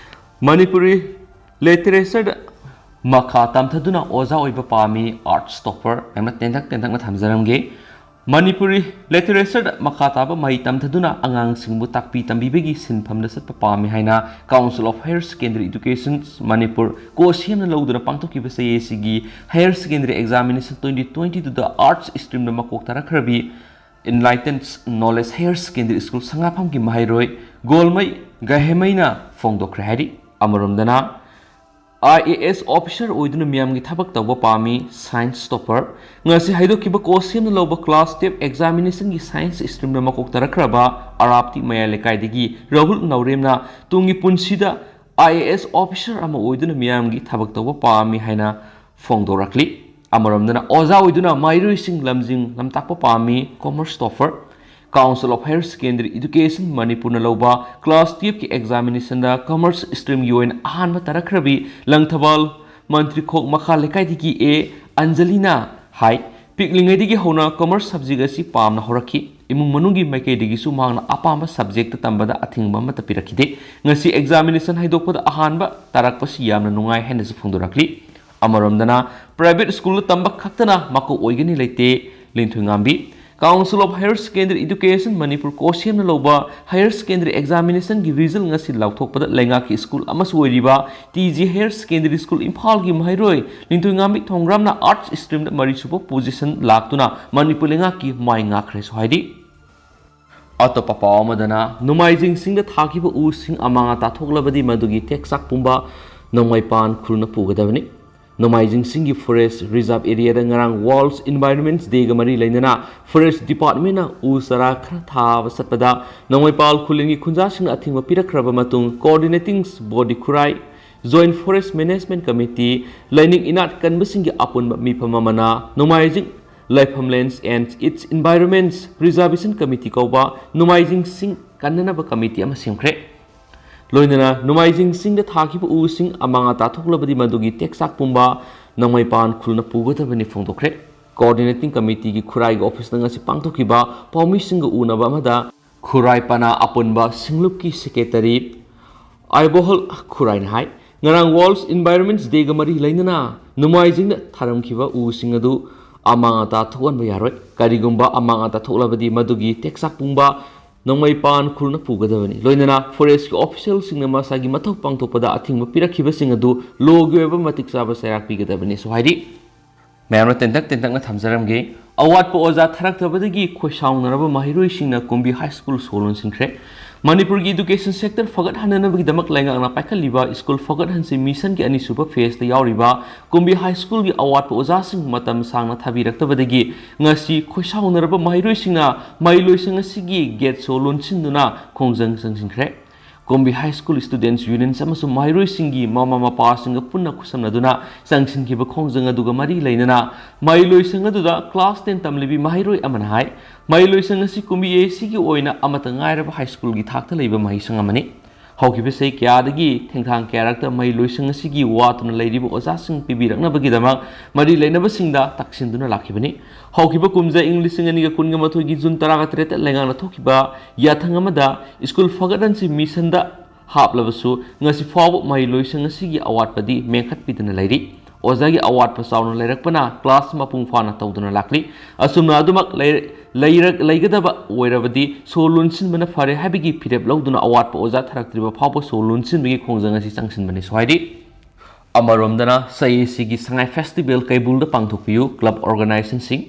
ꯃꯅꯤꯄꯨꯔꯤ ꯂꯤꯇꯔꯦꯆꯔꯗ ꯃꯈꯥ ꯇꯝꯊꯗꯨꯅ ꯑꯣꯖꯥ ꯑꯣꯏꯕ ꯄꯥꯝꯃꯤ, ꯑꯥꯔꯠꯁ ꯇꯣꯄꯔ꯫ ꯌꯥꯝꯅ ꯇꯦꯟꯇꯛ ꯇꯦꯟꯇꯛꯅ ꯊꯝꯖꯔꯝꯒꯦ꯫ ꯃꯅꯤꯄꯨꯔꯤ ꯂꯤꯇꯔꯦꯆꯔꯗ ꯃꯈꯥ ꯇꯥꯕ ꯃꯍꯩ ꯇꯝꯊꯗꯨꯅ ꯑꯉꯥꯡꯁꯤꯡꯕꯨ ꯇꯥꯛꯄꯤ ꯇꯝꯕꯤꯕꯒꯤ ꯁꯤꯟꯐꯝꯗ ꯆꯠꯄ ꯄꯥꯝꯃꯤ ꯍꯥꯏꯅ Council of Higher Secondary Education Manipur, ꯀꯣ ꯁꯦꯝꯅ ꯂꯧꯗꯨꯅ ꯄꯥꯡꯊꯣꯛꯈꯤꯕ ꯆꯍꯤ ꯑꯁꯤꯒꯤ Higher Secondary Examination twenty twenty two ꯗ ꯑꯥꯔꯠꯁ ꯁ꯭ꯇ꯭ꯔꯤꯝꯗ ꯃꯀꯣꯛ ꯇꯥꯔꯛꯈ꯭ꯔꯕꯤ Enlightened Knowledge Higher Secondary School ꯁꯉꯥꯐꯝꯒꯤ ꯃꯍꯩꯔꯣꯏ ꯒꯣꯜꯃꯩ ꯒꯥꯏꯍꯦꯃꯩꯅ ꯐꯣꯡꯗꯣꯛꯈ꯭ꯔꯦ ꯍꯥꯏꯔꯤ꯫ ꯑꯃꯔꯣꯝꯗꯅ, ꯑꯥꯏ ꯑꯦ ꯑꯦꯁ ꯑꯣꯐꯤꯁꯔ ꯑꯣꯏꯗꯨꯅ ꯃꯤꯌꯥꯝꯒꯤ ꯊꯕꯛ ꯇꯧꯕ ꯄꯥꯝꯃꯤ, ꯁꯥꯏꯟꯁ ꯇꯣꯄꯔ꯫ ꯉꯁꯤ ꯍꯥꯏꯗꯣꯛꯈꯤꯕ ꯀꯣ ꯁꯦꯝꯅ ꯂꯧꯕ ꯀ꯭ꯂꯥꯁ ꯇꯨꯌꯦꯜꯐ ꯑꯦꯛꯖꯥꯃꯤꯅꯦꯁꯟꯒꯤ ꯁꯥꯏꯟꯁ ꯁ꯭ꯇ꯭ꯔꯤꯝꯗ ꯃꯀꯣꯛ ꯇꯥꯔꯛꯈ꯭ꯔꯕ ꯑꯔꯥꯞꯇꯤ ꯃꯌꯥꯏ ꯂꯩꯀꯥꯏꯗꯒꯤ ꯔꯥꯍꯨꯜ ꯅꯥꯎꯔꯦꯝꯅ ꯇꯨꯡꯒꯤ ꯄꯨꯟꯁꯤꯗ ꯑꯥꯏ ꯑꯦ ꯑꯦꯁ ꯑꯣꯐꯤꯁꯔ ꯑꯃ ꯑꯣꯏꯗꯨꯅ ꯃꯤꯌꯥꯝꯒꯤ ꯊꯕꯛ ꯇꯧꯕ ꯄꯥꯝꯃꯤ ꯍꯥꯏꯅ ꯐꯣꯡꯗꯣꯔꯛꯂꯤ꯫ ꯑꯃꯔꯣꯝꯗꯅ, ꯑꯣꯖꯥ ꯑꯣꯏꯗꯨꯅ ꯃꯍꯩꯔꯣꯏꯁꯤꯡ ꯂꯝꯖꯤꯡ ꯂꯝꯇꯥꯛꯄ ꯄꯥꯝꯃꯤ, commerce topper. Council of Higher Secondary Education ꯃꯅꯤꯄꯨꯔꯅ ꯂꯧꯕ ꯀ꯭ꯂꯥꯁ ꯇꯨꯌꯦꯜꯐꯀꯤ ꯑꯦꯛꯖꯥꯃꯤꯅꯦꯁꯟꯗ ꯀꯃꯔꯁ ꯁ꯭ꯇ꯭ꯔꯤꯝꯒꯤ ꯑꯣꯏꯅ ꯑꯍꯥꯟꯕ ꯇꯥꯔꯛꯈ꯭ꯔꯕꯤ ꯂꯪꯊꯕꯥꯜ ꯃꯟꯇ꯭ꯔꯤꯈꯣꯛ ꯃꯈꯥ ꯂꯩꯀꯥꯏꯗꯒꯤ ꯑꯦ ꯑꯟꯖꯂꯤꯅ ꯍꯥꯏ, ꯄꯤꯛꯂꯤꯉꯩꯗꯒꯤ ꯍꯧꯅ ꯀꯃꯔꯁ ꯁꯕꯖꯦꯛ ꯑꯁꯤ ꯄꯥꯝꯅ ꯍꯧꯔꯛꯈꯤ꯫ ꯏꯃꯨꯡ ꯃꯅꯨꯡꯒꯤ ꯃꯥꯏꯀꯩꯗꯒꯤꯁꯨ ꯃꯍꯥꯛꯅ ꯑꯄꯥꯝꯕ ꯁꯕꯖꯦꯛꯇ ꯇꯝꯕꯗ ꯑꯊꯤꯡꯕ ꯑꯃꯠꯇ ꯄꯤꯔꯛꯈꯤꯗꯦ꯫ ꯉꯁꯤ ꯑꯦꯛꯖꯥꯃꯤꯅꯦꯁꯟ ꯍꯥꯏꯗꯣꯛꯄꯗ ꯑꯍꯥꯟꯕ ꯇꯥꯔꯛꯄꯁꯤ ꯌꯥꯝꯅ ꯅꯨꯡꯉꯥꯏ ꯍꯥꯏꯅꯁꯨ ꯐꯣꯡꯗꯣꯔꯛꯂꯤ꯫ ꯑꯃꯔꯣꯝꯗꯅ, ꯄ꯭ꯔꯥꯏꯚꯦꯠ ꯁ꯭ꯀꯨꯜꯗ ꯇꯝꯕ ꯈꯛꯇꯅ ꯃꯀꯣꯛ ꯑꯣꯏꯒꯅꯤ ꯂꯩꯇꯦ, ꯂꯤꯟꯊꯣꯏꯉꯥꯝꯕꯤ꯫ Council of Higher Secondary Education Manipur, COHSEM ꯅ ꯂꯧꯕ Higher Secondary Examination ꯒꯤ result ꯉꯁꯤ ꯂꯥꯎꯊꯣꯛꯄꯗ ꯂꯩꯉꯥꯛꯀꯤ school ꯑꯃꯁꯨ ꯑꯣꯏꯔꯤꯕ T G Higher Secondary School ꯏꯝꯐꯥꯜꯒꯤ ꯃꯍꯩꯔꯣꯏ ꯂꯤꯟꯇꯣꯏꯉꯥꯝꯕꯤ ꯊꯣꯡꯒ꯭ꯔꯥꯝꯅ Arts stream ꯗ ꯃꯔꯤꯁꯨꯕ position ꯂꯥꯛꯇꯨꯅ ꯃꯅꯤꯄꯨꯔ ꯂꯩꯉꯥꯛꯀꯤ ꯃꯥꯏ ꯉꯥꯛꯈ꯭ꯔꯦꯁꯨ ꯍꯥꯏꯔꯤ꯫ ꯑꯇꯣꯞꯄ ꯄꯥꯎ ꯑꯃꯗꯅ, ꯅꯣꯡꯃꯥꯏꯖꯤꯡ ꯆꯤꯡꯗ ꯊꯥꯈꯤꯕ ꯎꯁꯤꯡ ꯑꯃꯥꯡ ꯑꯇꯥ ꯊꯣꯛꯂꯕꯗꯤ ꯃꯗꯨꯒꯤ ꯇꯦꯛꯆꯥꯛ ꯄꯨꯝꯕ ꯅꯣꯡꯃꯩꯄꯥꯟ ꯈꯨꯜꯅ ꯄꯨꯒꯗꯕꯅꯤ꯫ ꯅꯣꯡꯃꯥꯏꯖꯤꯡ ꯆꯤꯡꯒꯤ Forest Reserve Area ꯗ ꯉꯔꯥꯡ World Environment Day ꯒ ꯃꯔꯤ ꯂꯩꯅꯅ Forest Department ꯅ ꯎ ꯆꯥꯔꯥ ꯈꯔ ꯊꯥꯕ ꯆꯠꯄꯗ ꯅꯣꯡꯃꯩꯄꯥꯟ ꯈꯨꯜꯂꯦꯟꯒꯤ ꯈꯨꯟꯖꯥꯁꯤꯡꯅ ꯑꯊꯤꯡꯕ ꯄꯤꯔꯛꯈ꯭ꯔꯕ ꯃꯇꯨꯡ, Coordinating Body ꯈꯨꯔꯥꯏ, Joint Forest Management Committee, ꯂꯥꯏꯅꯤꯡ ꯏꯅꯥꯠ ꯀꯟꯕꯁꯤꯡꯒꯤ ꯑꯄꯨꯟꯕ ꯃꯤꯐꯝ ꯑꯃꯅ ꯅꯣꯡꯃꯥꯏꯖꯤꯡ Laifam Lands and Its Environments Preservation Committee ꯀꯧꯕ ꯅꯣꯡꯃꯥꯏꯖꯤꯡ ꯆꯤꯡ ꯀꯟꯅꯅꯕ committee ꯑꯃ ꯁꯦꯝꯈ꯭ꯔꯦ꯫ ꯂꯣꯏꯅꯅ ꯅꯣꯡꯃꯥꯏꯖꯤꯡ ꯆꯤꯡꯗ ꯊꯥꯈꯤꯕ ꯎꯁꯤꯡ ꯑꯃꯥꯡ ꯑꯇꯥ ꯊꯣꯛꯂꯕꯗꯤ ꯃꯗꯨꯒꯤ ꯇꯦꯛꯆꯥꯛ ꯄꯨꯝꯕ ꯅꯣꯡꯃꯩꯄꯥꯟ ꯈꯨꯜꯅ ꯄꯨꯒꯗꯕꯅꯤ ꯐꯣꯡꯗꯣꯛꯈ꯭ꯔꯦ꯫ Coordinating Committee ꯒꯤ ꯈꯨꯔꯥꯏꯒꯤ office ꯇ ꯉꯁꯤ ꯄꯥꯡꯊꯣꯛꯈꯤꯕ ꯄꯥꯎꯃꯤꯁꯤꯡꯒ ꯎꯅꯕ ꯑꯃꯗ ꯈꯨꯔꯥꯏ ꯄꯅꯥ ꯑꯄꯨꯟꯕ ꯁꯤꯡꯂꯨꯞꯀꯤ secretary ꯑꯥꯏꯕꯣꯍꯜ ꯈꯨꯔꯥꯏꯅ ꯍꯥꯏ, ꯉꯔꯥꯡ World Environment Day ꯒ ꯃꯔꯤ ꯂꯩꯅꯅ ꯅꯣꯡꯃꯥꯏꯖꯤꯡꯗ ꯊꯥꯔꯝꯈꯤꯕ ꯎꯁꯤꯡ ꯑꯗꯨ ꯑꯃꯥꯡ ꯑꯇꯥ ꯊꯣꯛꯍꯟꯕ ꯌꯥꯔꯣꯏ꯫ ꯀꯔꯤꯒꯨꯝꯕ ꯑꯃꯥꯡ ꯑꯇꯥ ꯊꯣꯛꯂꯕꯗꯤ ꯃꯗꯨꯒꯤ ꯇꯦꯛꯆꯥꯛ ꯄꯨꯝꯕ ꯅꯣꯡꯃꯩꯄꯥꯟ ꯈꯨꯜꯅ ꯄꯨꯒꯗꯕꯅꯤ꯫ ꯂꯣꯏꯅꯅ Forest ꯀꯤ official ꯁꯤꯡꯅ ꯃꯁꯥꯒꯤ ꯃꯊꯧ ꯄꯥꯡꯊꯣꯛꯄꯗ ꯑꯊꯤꯡꯕ ꯄꯤꯔꯛꯈꯤꯕꯁꯤꯡ ꯑꯗꯨ law ꯒꯤ ꯑꯣꯏꯕ ꯃꯇꯤꯛ ꯆꯥꯕ ꯆꯩꯔꯥꯛ ꯄꯤꯒꯗꯕꯅꯤꯁꯨ ꯍꯥꯏꯔꯤ꯫ ꯃꯌꯥꯝꯅ ꯇꯦꯟꯇꯛ ꯇꯦꯟꯇꯛꯅ ꯊꯝꯖꯔꯝꯒꯦ꯫ ꯑꯋꯥꯠꯄ ꯑꯣꯖꯥ ꯊꯥꯔꯛꯇꯕꯗꯒꯤ ꯈꯣꯏꯁꯥꯎꯅꯔꯕ ꯃꯍꯩꯔꯣꯏꯁꯤꯡꯅ ꯀꯨꯝꯕꯤ High School ꯁꯣ ꯂꯣꯟꯁꯤꯟꯈ꯭ꯔꯦ꯫ ꯃꯅꯤꯄꯨꯔꯒꯤ education sector ꯐꯒꯠꯍꯟꯅꯅꯕꯒꯤꯗꯃꯛ ꯂꯩꯉꯥꯛꯅ ꯄꯥꯏꯈꯠꯂꯤꯕ School ꯐꯒꯠꯍꯟꯁꯤ mission ꯒꯤ ꯑꯅꯤꯁꯨꯕ phase ꯇ ꯌꯥꯎꯔꯤꯕ ꯀꯨꯝꯕꯤ High School ꯒꯤ ꯑꯋꯥꯠꯄ ꯑꯣꯖꯥꯁꯤꯡ ꯃꯇꯝ ꯁꯥꯡꯅ ꯊꯥꯕꯤꯔꯛꯇꯕꯗꯒꯤ ꯉꯁꯤ ꯈꯣꯏꯁꯥꯎꯅꯔꯕ ꯃꯍꯩꯔꯣꯏꯁꯤꯡꯅ ꯃꯍꯩ ꯂꯣꯏꯁꯪ ꯑꯁꯤꯒꯤ gate ꯁꯣ ꯂꯣꯟꯁꯤꯟꯗꯨꯅ ꯈꯣꯡꯖꯪ ꯆꯪꯁꯤꯟꯈ꯭ꯔꯦ꯫ ꯀꯨꯝꯕꯤ High School Students Union ꯑꯃꯁꯨꯡ ꯃꯍꯩꯔꯣꯏꯁꯤꯡꯒꯤ ꯃꯃꯥ ꯃꯄꯥꯁꯤꯡꯒ ꯄꯨꯟꯅ ꯈꯨꯠꯁꯝꯅꯗꯨꯅ ꯆꯪꯁꯤꯟꯈꯤꯕ ꯈꯣꯡꯖꯪ ꯑꯗꯨꯒ ꯃꯔꯤ ꯂꯩꯅꯅ ꯃꯍꯩ ꯂꯣꯏꯁꯪ ꯑꯗꯨꯗ class ten ꯇꯝꯂꯤꯕꯤ ꯃꯍꯩꯔꯣꯏ ꯑꯃꯅ ꯍꯥꯏ, ꯃꯍꯩ ꯂꯣꯏꯁꯪ ꯑꯁꯤ ꯀꯨꯝꯕꯤ ꯑꯦ ꯁꯤꯒꯤ ꯑꯣꯏꯅ ꯑꯃꯠꯇ ꯉꯥꯏꯔꯕ high school ꯒꯤ ꯊꯥꯛꯇ ꯂꯩꯕ ꯃꯍꯩꯁꯪ ꯑꯃꯅꯤ꯫ ꯍꯧꯈꯤꯕ ꯆꯍꯤ ꯀꯌꯥꯗꯒꯤ ꯊꯦꯡꯊꯥꯡ ꯀꯌꯥꯔꯛꯇ ꯃꯍꯩ ꯂꯣꯏꯁꯪ ꯑꯁꯤꯒꯤ ꯋꯥꯠꯇꯨꯅ ꯂꯩꯔꯤꯕ ꯑꯣꯖꯥꯁꯤꯡ ꯄꯤꯕꯤꯔꯛꯅꯕꯒꯤꯗꯃꯛ ꯃꯔꯤ ꯂꯩꯅꯕꯁꯤꯡꯗ ꯇꯛꯁꯤꯟꯗꯨꯅ ꯂꯥꯛꯈꯤꯕꯅꯤ꯫ ꯍꯧꯈꯤꯕ ꯀꯨꯝꯖꯥ ꯏꯪ ꯂꯤꯁꯤꯡ ꯑꯅꯤꯒ ꯀꯨꯟꯒ ꯃꯥꯊꯣꯏꯒꯤ June ꯇꯔꯥꯒ ꯇꯔꯦꯠꯇ ꯂꯩꯉꯥꯛꯅ ꯊꯣꯛꯈꯤꯕ ꯌꯥꯊꯪ ꯑꯃꯗ School ꯐꯒꯠꯍꯟꯁꯤ mission ꯗ ꯍꯥꯞꯂꯕꯁꯨ ꯉꯁꯤ ꯐꯥꯎꯕ ꯃꯍꯩ ꯂꯣꯏꯁꯪ ꯑꯁꯤꯒꯤ ꯑꯋꯥꯠꯄꯗꯤ ꯃꯦꯟꯈꯠꯄꯤꯗꯅ ꯂꯩꯔꯤ꯫ ꯑꯣꯖꯥꯒꯤ ꯑꯋꯥꯠꯄ ꯆꯥꯎꯅ ꯂꯩꯔꯛꯄꯅ class ꯃꯄꯨꯡ ꯐꯥꯅ ꯇꯧꯗꯨꯅ ꯂꯥꯛꯂꯤ꯫ ꯑꯁꯨꯝꯅ ꯑꯗꯨꯃꯛ ꯂꯩ-, ꯂꯩꯔꯛ-, ꯂꯩꯒꯗꯕ ꯑꯣꯏꯔꯕꯗꯤ ꯁꯣ ꯂꯣꯟꯁꯤꯟꯕꯅ ꯐꯔꯦ ꯍꯥꯏꯕꯒꯤ ꯐꯤꯔꯦꯞ ꯂꯧꯗꯨꯅ ꯑꯋꯥꯠꯄ ꯑꯣꯖꯥ ꯊꯥꯔꯛꯇ꯭ꯔꯤꯕ ꯐꯥꯎꯕ ꯁꯣ ꯂꯣꯟꯁꯤꯟꯕꯒꯤ ꯈꯣꯡꯖꯪ ꯑꯁꯤ ꯆꯪꯁꯤꯟꯕꯅꯤꯁꯨ ꯍꯥꯏꯔꯤ꯫ ꯑꯃꯔꯣꯝꯗꯅ ꯁꯥꯏ ꯑꯦ ꯁꯤꯒꯤ ꯁꯉꯥꯏ festival ꯀꯩꯕꯨꯜꯗ ꯄꯥꯡꯊꯣꯛꯄꯤꯌꯨ club organizationꯁꯤꯡ꯫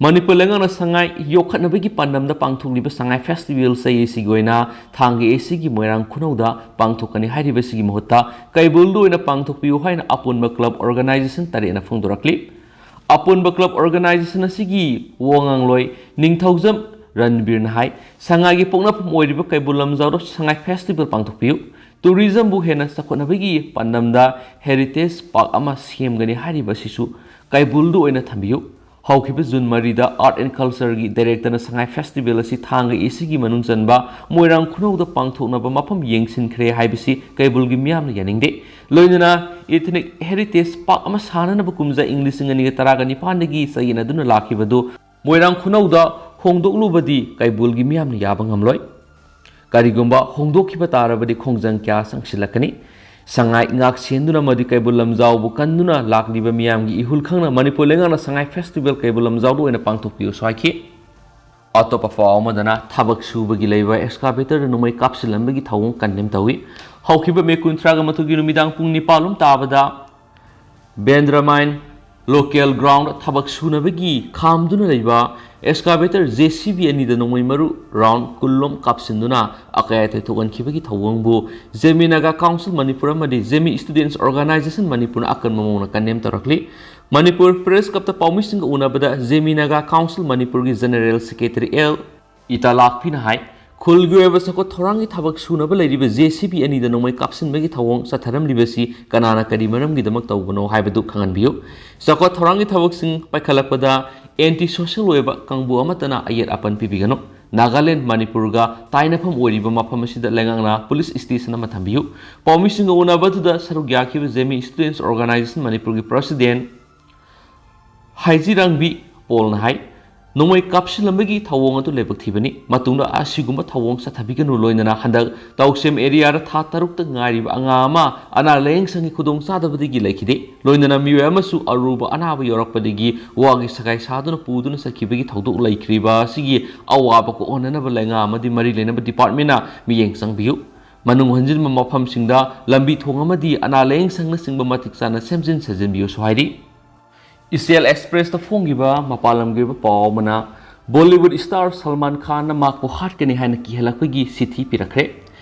ꯃꯅꯤꯄꯨꯔ ꯂꯩꯉꯥꯛꯅ ꯁꯉꯥꯏ ꯌꯣꯛꯈꯠꯅꯕꯒꯤ ꯄꯥꯟꯗꯝꯗ ꯄꯥꯡꯊꯣꯛꯂꯤꯕ ꯁꯉꯥꯏ festival ꯁꯥꯏ ꯑꯦ ꯁꯤꯒꯤ ꯑꯣꯏꯅ ꯊꯥꯡꯒ ꯑꯦ ꯁꯤꯒꯤ ꯃꯣꯏꯔꯥꯡ ꯈꯨꯅꯧꯗ ꯄꯥꯡꯊꯣꯛꯀꯅꯤ ꯍꯥꯏꯔꯤꯕꯁꯤꯒꯤ ꯃꯍꯨꯠꯇ ꯀꯩꯕꯨꯜꯗ ꯑꯣꯏꯅ ꯄꯥꯡꯊꯣꯛꯄꯤꯌꯨ ꯍꯥꯏꯅ ꯑꯄꯨꯟꯕ club organization ꯇꯔꯦꯠꯅ ꯐꯣꯡꯗꯣꯔꯛꯂꯤ꯫ ꯑꯄꯨꯟꯕ club organization ꯑꯁꯤꯒꯤ ꯋꯥꯉꯥꯡꯂꯣꯏ ꯅꯤꯡꯊꯧꯖꯝ ꯔꯟꯕꯤꯔꯅ ꯍꯥꯏ, ꯁꯉꯥꯏꯒꯤ ꯄꯣꯛꯅꯐꯝ ꯑꯣꯏꯔꯤꯕ ꯀꯩꯕꯨꯜ ꯂꯝꯖꯥꯎꯗ ꯁꯉꯥꯏ festival ꯄꯥꯡꯊꯣꯛꯄꯤꯌꯨ, tourismꯕꯨ ꯍꯦꯟꯅ ꯆꯥꯎꯈꯠꯅꯕꯒꯤ ꯄꯥꯟꯗꯝꯗ heritage park ꯑꯃ ꯁꯦꯝꯒꯅꯤ ꯍꯥꯏꯔꯤꯕ ꯑꯁꯤꯁꯨ ꯀꯩꯕꯨꯜꯗ ꯑꯣꯏꯅ ꯊꯝꯕꯤꯌꯨ꯫ ꯍꯧꯈꯤꯕ June ꯃꯔꯤꯗ Art and Cultureꯒꯤ directorꯅ ꯁꯉꯥꯏ festival ꯑꯁꯤ ꯊꯥꯡꯒ ꯑꯦ ꯁꯤꯒꯤ ꯃꯅꯨꯡ ꯆꯟꯕ ꯃꯣꯏꯔꯥꯡ ꯈꯨꯅꯧꯗ ꯄꯥꯡꯊꯣꯛꯅꯕ ꯃꯐꯝ ꯌꯦꯡꯁꯤꯟꯈ꯭ꯔꯦ ꯍꯥꯏꯕꯁꯤ ꯀꯩꯕꯨꯜꯒꯤ ꯃꯤꯌꯥꯝꯅ ꯌꯥꯅꯤꯡꯗꯦ꯫ ꯂꯣꯏꯅꯅ ethnic heritage park ꯑꯃ ꯁꯥꯅꯅꯕ ꯀꯨꯝꯖꯥ ꯏꯪ ꯂꯤꯁꯤꯡ ꯑꯅꯤꯒ ꯇꯔꯥꯒ ꯅꯤꯄꯥꯟꯗꯒꯤ ꯆꯌꯦꯠꯅꯗꯨꯅ ꯂꯥꯛꯈꯤꯕꯗꯨ ꯃꯣꯏꯔꯥꯡ ꯈꯨꯅꯧꯗ ꯍꯣꯡꯗꯣꯛꯂꯨꯕꯗꯤ ꯀꯩꯕꯨꯜꯒꯤ ꯃꯤꯌꯥꯝꯅ ꯌꯥꯕ ꯉꯝꯂꯣꯏ꯫ ꯀꯔꯤꯒꯨꯝꯕ ꯍꯣꯡꯗꯣꯛꯈꯤꯕ ꯇꯥꯔꯕꯗꯤ ꯈꯣꯡꯖꯪ ꯀꯌꯥ ꯆꯪꯁꯤꯜꯂꯛꯀꯅꯤ꯫ ꯁꯉꯥꯏ ꯉꯥꯛ ꯁꯦꯟꯗꯨꯅ ꯑꯃꯗꯤ ꯀꯩꯕꯨꯜ ꯂꯝꯖꯥꯎꯕꯨ ꯀꯟꯗꯨꯅ ꯂꯥꯛꯂꯤꯕ ꯃꯤꯌꯥꯝꯒꯤ ꯏꯍꯨꯜ ꯈꯪꯅ ꯃꯅꯤꯄꯨꯔ ꯂꯩꯉꯥꯛꯅ ꯁꯉꯥꯏ festival ꯀꯩꯕꯨꯜ ꯂꯝꯖꯥꯎꯗ ꯑꯣꯏꯅ ꯄꯥꯡꯊꯣꯛꯄꯤꯌꯨꯁꯨ ꯍꯥꯏꯈꯤ꯫ ꯑꯇꯣꯞꯄ ꯄꯥꯎ ꯑꯃꯗꯅ ꯊꯕꯛ ꯁꯨꯕꯒꯤ ꯂꯩꯕ excavatorꯗ ꯅꯣꯡꯃꯩ ꯀꯥꯞꯁꯤꯜꯂꯝꯕꯒꯤ ꯊꯧꯑꯣꯡ condemn ꯇꯧꯏ꯫ ꯍꯧꯈꯤꯕ May ꯀꯨꯟꯊ꯭ꯔꯥꯒ ꯃꯥꯊꯣꯏꯒꯤ ꯅꯨꯃꯤꯗꯥꯡ ꯄꯨꯡ ꯅꯤꯄꯥꯟ ꯂꯣꯝ ꯇꯥꯕꯗ ꯕꯦꯟꯗ꯭ꯔꯃꯥꯏꯟ local ground ꯊꯕꯛ ꯁꯨꯅꯕꯒꯤ ꯈꯥꯝꯗꯨꯅ ꯂꯩꯕ excavator J C B ꯑꯅꯤꯗ ꯅꯣꯡꯃꯩ ꯃꯔꯨ round ꯀꯨꯟ ꯂꯣꯝ ꯀꯥꯞꯁꯤꯟꯗꯨꯅ ꯑꯀꯥꯏ ꯑꯇꯣꯏ ꯊꯣꯛꯍꯟꯈꯤꯕꯒꯤ ꯊꯧꯑꯣꯡꯕꯨ ꯖꯦꯃꯤ ꯅꯥꯒꯥ ꯀꯥꯎꯟꯁꯤꯜ ꯃꯅꯤꯄꯨꯔ ꯑꯃꯗꯤ ꯖꯦꯃꯤ ꯁ꯭ꯇꯨꯗꯦꯟꯠꯁ ꯑꯣꯔꯒꯅꯥꯏꯖꯦꯁꯟ ꯃꯅꯤꯄꯨꯔꯅ ꯑꯀꯟꯕ ꯃꯑꯣꯡꯗ condemn ꯇꯧꯔꯛꯂꯤ꯫ ꯃꯅꯤꯄꯨꯔ Press Clubꯇ ꯄꯥꯎꯃꯤꯁꯤꯡꯒ ꯎꯅꯕꯗ ꯖꯦꯃꯤ ꯅꯥꯒꯥ ꯀꯥꯎꯟꯁꯤꯜ ꯃꯅꯤꯄꯨꯔꯒꯤ General Secretary L ꯏꯇꯥꯂꯥꯛꯄꯤꯅ ꯍꯥꯏ, ꯈꯨꯜꯒꯤ ꯑꯣꯏꯕ ꯆꯥꯎꯈꯠ ꯊꯧꯔꯥꯡꯒꯤ ꯊꯕꯛ ꯁꯨꯅꯕ ꯂꯩꯔꯤꯕ J C B ꯑꯅꯤꯗ ꯅꯣꯡꯃꯩ ꯀꯥꯞꯁꯤꯟꯕꯒꯤ ꯊꯧꯑꯣꯡ ꯆꯠꯊꯔꯝꯂꯤꯕꯁꯤ ꯀꯅꯥꯅ ꯀꯔꯤ ꯃꯔꯝꯒꯤꯗꯃꯛ ꯇꯧꯕꯅꯣ ꯍꯥꯏꯕꯗꯨ ꯈꯪꯍꯟꯕꯤꯌꯨ꯫ ꯆꯥꯎꯈꯠ ꯊꯧꯔꯥꯡꯒꯤ ꯊꯕꯛꯁꯤꯡ ꯄꯥꯏꯈꯠꯂꯛꯄꯗ anti social ꯑꯣꯏꯕ ꯀꯥꯡꯕꯨ ꯑꯃꯠꯇꯅ ꯑꯌꯦꯠ ꯑꯄꯟ ꯄꯤꯕꯤꯒꯅꯨ꯫ ꯅꯥꯒꯥꯂꯦꯟ, ꯃꯅꯤꯄꯨꯔꯒ ꯇꯥꯏꯅꯐꯝ ꯑꯣꯏꯔꯤꯕ ꯃꯐꯝ ꯑꯁꯤꯗ ꯂꯩꯉꯥꯛꯅ police station ꯑꯃ ꯊꯝꯕꯤꯌꯨ꯫ ꯄꯥꯎꯃꯤꯁꯤꯡꯒ ꯎꯅꯕꯗꯨꯗ ꯁꯔꯨꯛ ꯌꯥꯈꯤꯕ ꯖꯦꯃꯤ Students Organisation ꯃꯅꯤꯄꯨꯔꯒꯤ President ꯍꯥꯏꯖꯤꯔꯥꯡꯕꯤ ꯄꯣꯜꯅ ꯍꯥꯏ, ꯅꯣꯡꯃꯩ ꯀꯥꯞꯁꯤꯜꯂꯝꯕꯒꯤ ꯊꯧꯑꯣꯡ ꯑꯗꯨ ꯂꯥꯏꯕꯛ ꯊꯤꯕꯅꯤ꯫ ꯃꯇꯨꯡꯗ ꯑꯁꯤꯒꯨꯝꯕ ꯊꯧꯑꯣꯡ ꯆꯠꯊꯕꯤꯒꯅꯨ꯫ ꯂꯣꯏꯅꯅ ꯍꯟꯗꯛ ꯇꯧꯁꯦꯝ ꯑꯦꯔꯤꯌꯥꯗ ꯊꯥ ꯇꯔꯨꯛꯇ ꯉꯥꯏꯔꯤꯕ ꯑꯉꯥꯡ ꯑꯃ ꯑꯅꯥ ꯂꯥꯌꯦꯡ ꯁꯪꯒꯤ ꯈꯨꯗꯣꯡꯆꯥꯗꯕꯗꯒꯤ ꯂꯩꯈꯤꯗꯦ꯫ ꯂꯣꯏꯅꯅ ꯃꯤꯑꯣꯏ ꯑꯃꯁꯨ ꯑꯔꯨꯕ ꯑꯅꯥꯕ ꯌꯧꯔꯛꯄꯗꯒꯤ ꯋꯥꯒꯤ ꯁꯒꯥꯏ ꯁꯥꯗꯨꯅ ꯄꯨꯗꯨꯅ ꯆꯠꯈꯤꯕꯒꯤ ꯊꯧꯗꯣꯛ ꯂꯩꯈ꯭ꯔꯤꯕ ꯑꯁꯤꯒꯤ ꯑꯋꯥꯕ ꯀꯣꯛꯍꯟꯅꯅꯕ ꯂꯩꯉꯥꯛ ꯑꯃꯗꯤ ꯃꯔꯤ ꯂꯩꯅꯕ ꯗꯤꯄꯥꯔꯠꯃꯦꯟꯅ ꯃꯤꯠꯌꯦꯡ ꯆꯪꯕꯤꯌꯨ꯫ ꯃꯅꯨꯡ ꯍꯟꯖꯤꯟꯕ ꯃꯐꯝꯁꯤꯡꯗ ꯂꯝꯕꯤ ꯊꯣꯡ ꯑꯃꯗꯤ ꯑꯅꯥ ꯂꯥꯌꯦꯡ ꯁꯪꯅꯆꯤꯡꯕ ꯃꯇꯤꯛ ꯆꯥꯅ ꯁꯦꯝꯖꯤꯟ ꯁꯥꯖꯤꯟꯕꯤꯌꯨꯁꯨ ꯍꯥꯏꯔꯤ꯫ ꯏꯆꯦꯜ ꯑꯦꯛꯁꯄ꯭ꯔꯦꯁꯇ ꯐꯣꯡꯈꯤꯕ ꯃꯄꯥꯟ ꯂꯝꯒꯤ ꯑꯣꯏꯕ ꯄꯥꯎ ꯑꯃꯅ, ꯕꯣꯂꯤꯋꯨꯗ ꯁ꯭ꯇꯥꯔ ꯁꯜꯃꯥꯟ ꯈꯥꯟꯅ ꯃꯍꯥꯛꯄꯨ ꯍꯥꯠꯀꯅꯤ ꯍꯥꯏꯅ ꯀꯤꯍꯜꯂꯛꯄꯒꯤ ꯆꯤꯊꯤ ꯄꯤꯔꯛꯈ꯭ꯔꯦ꯫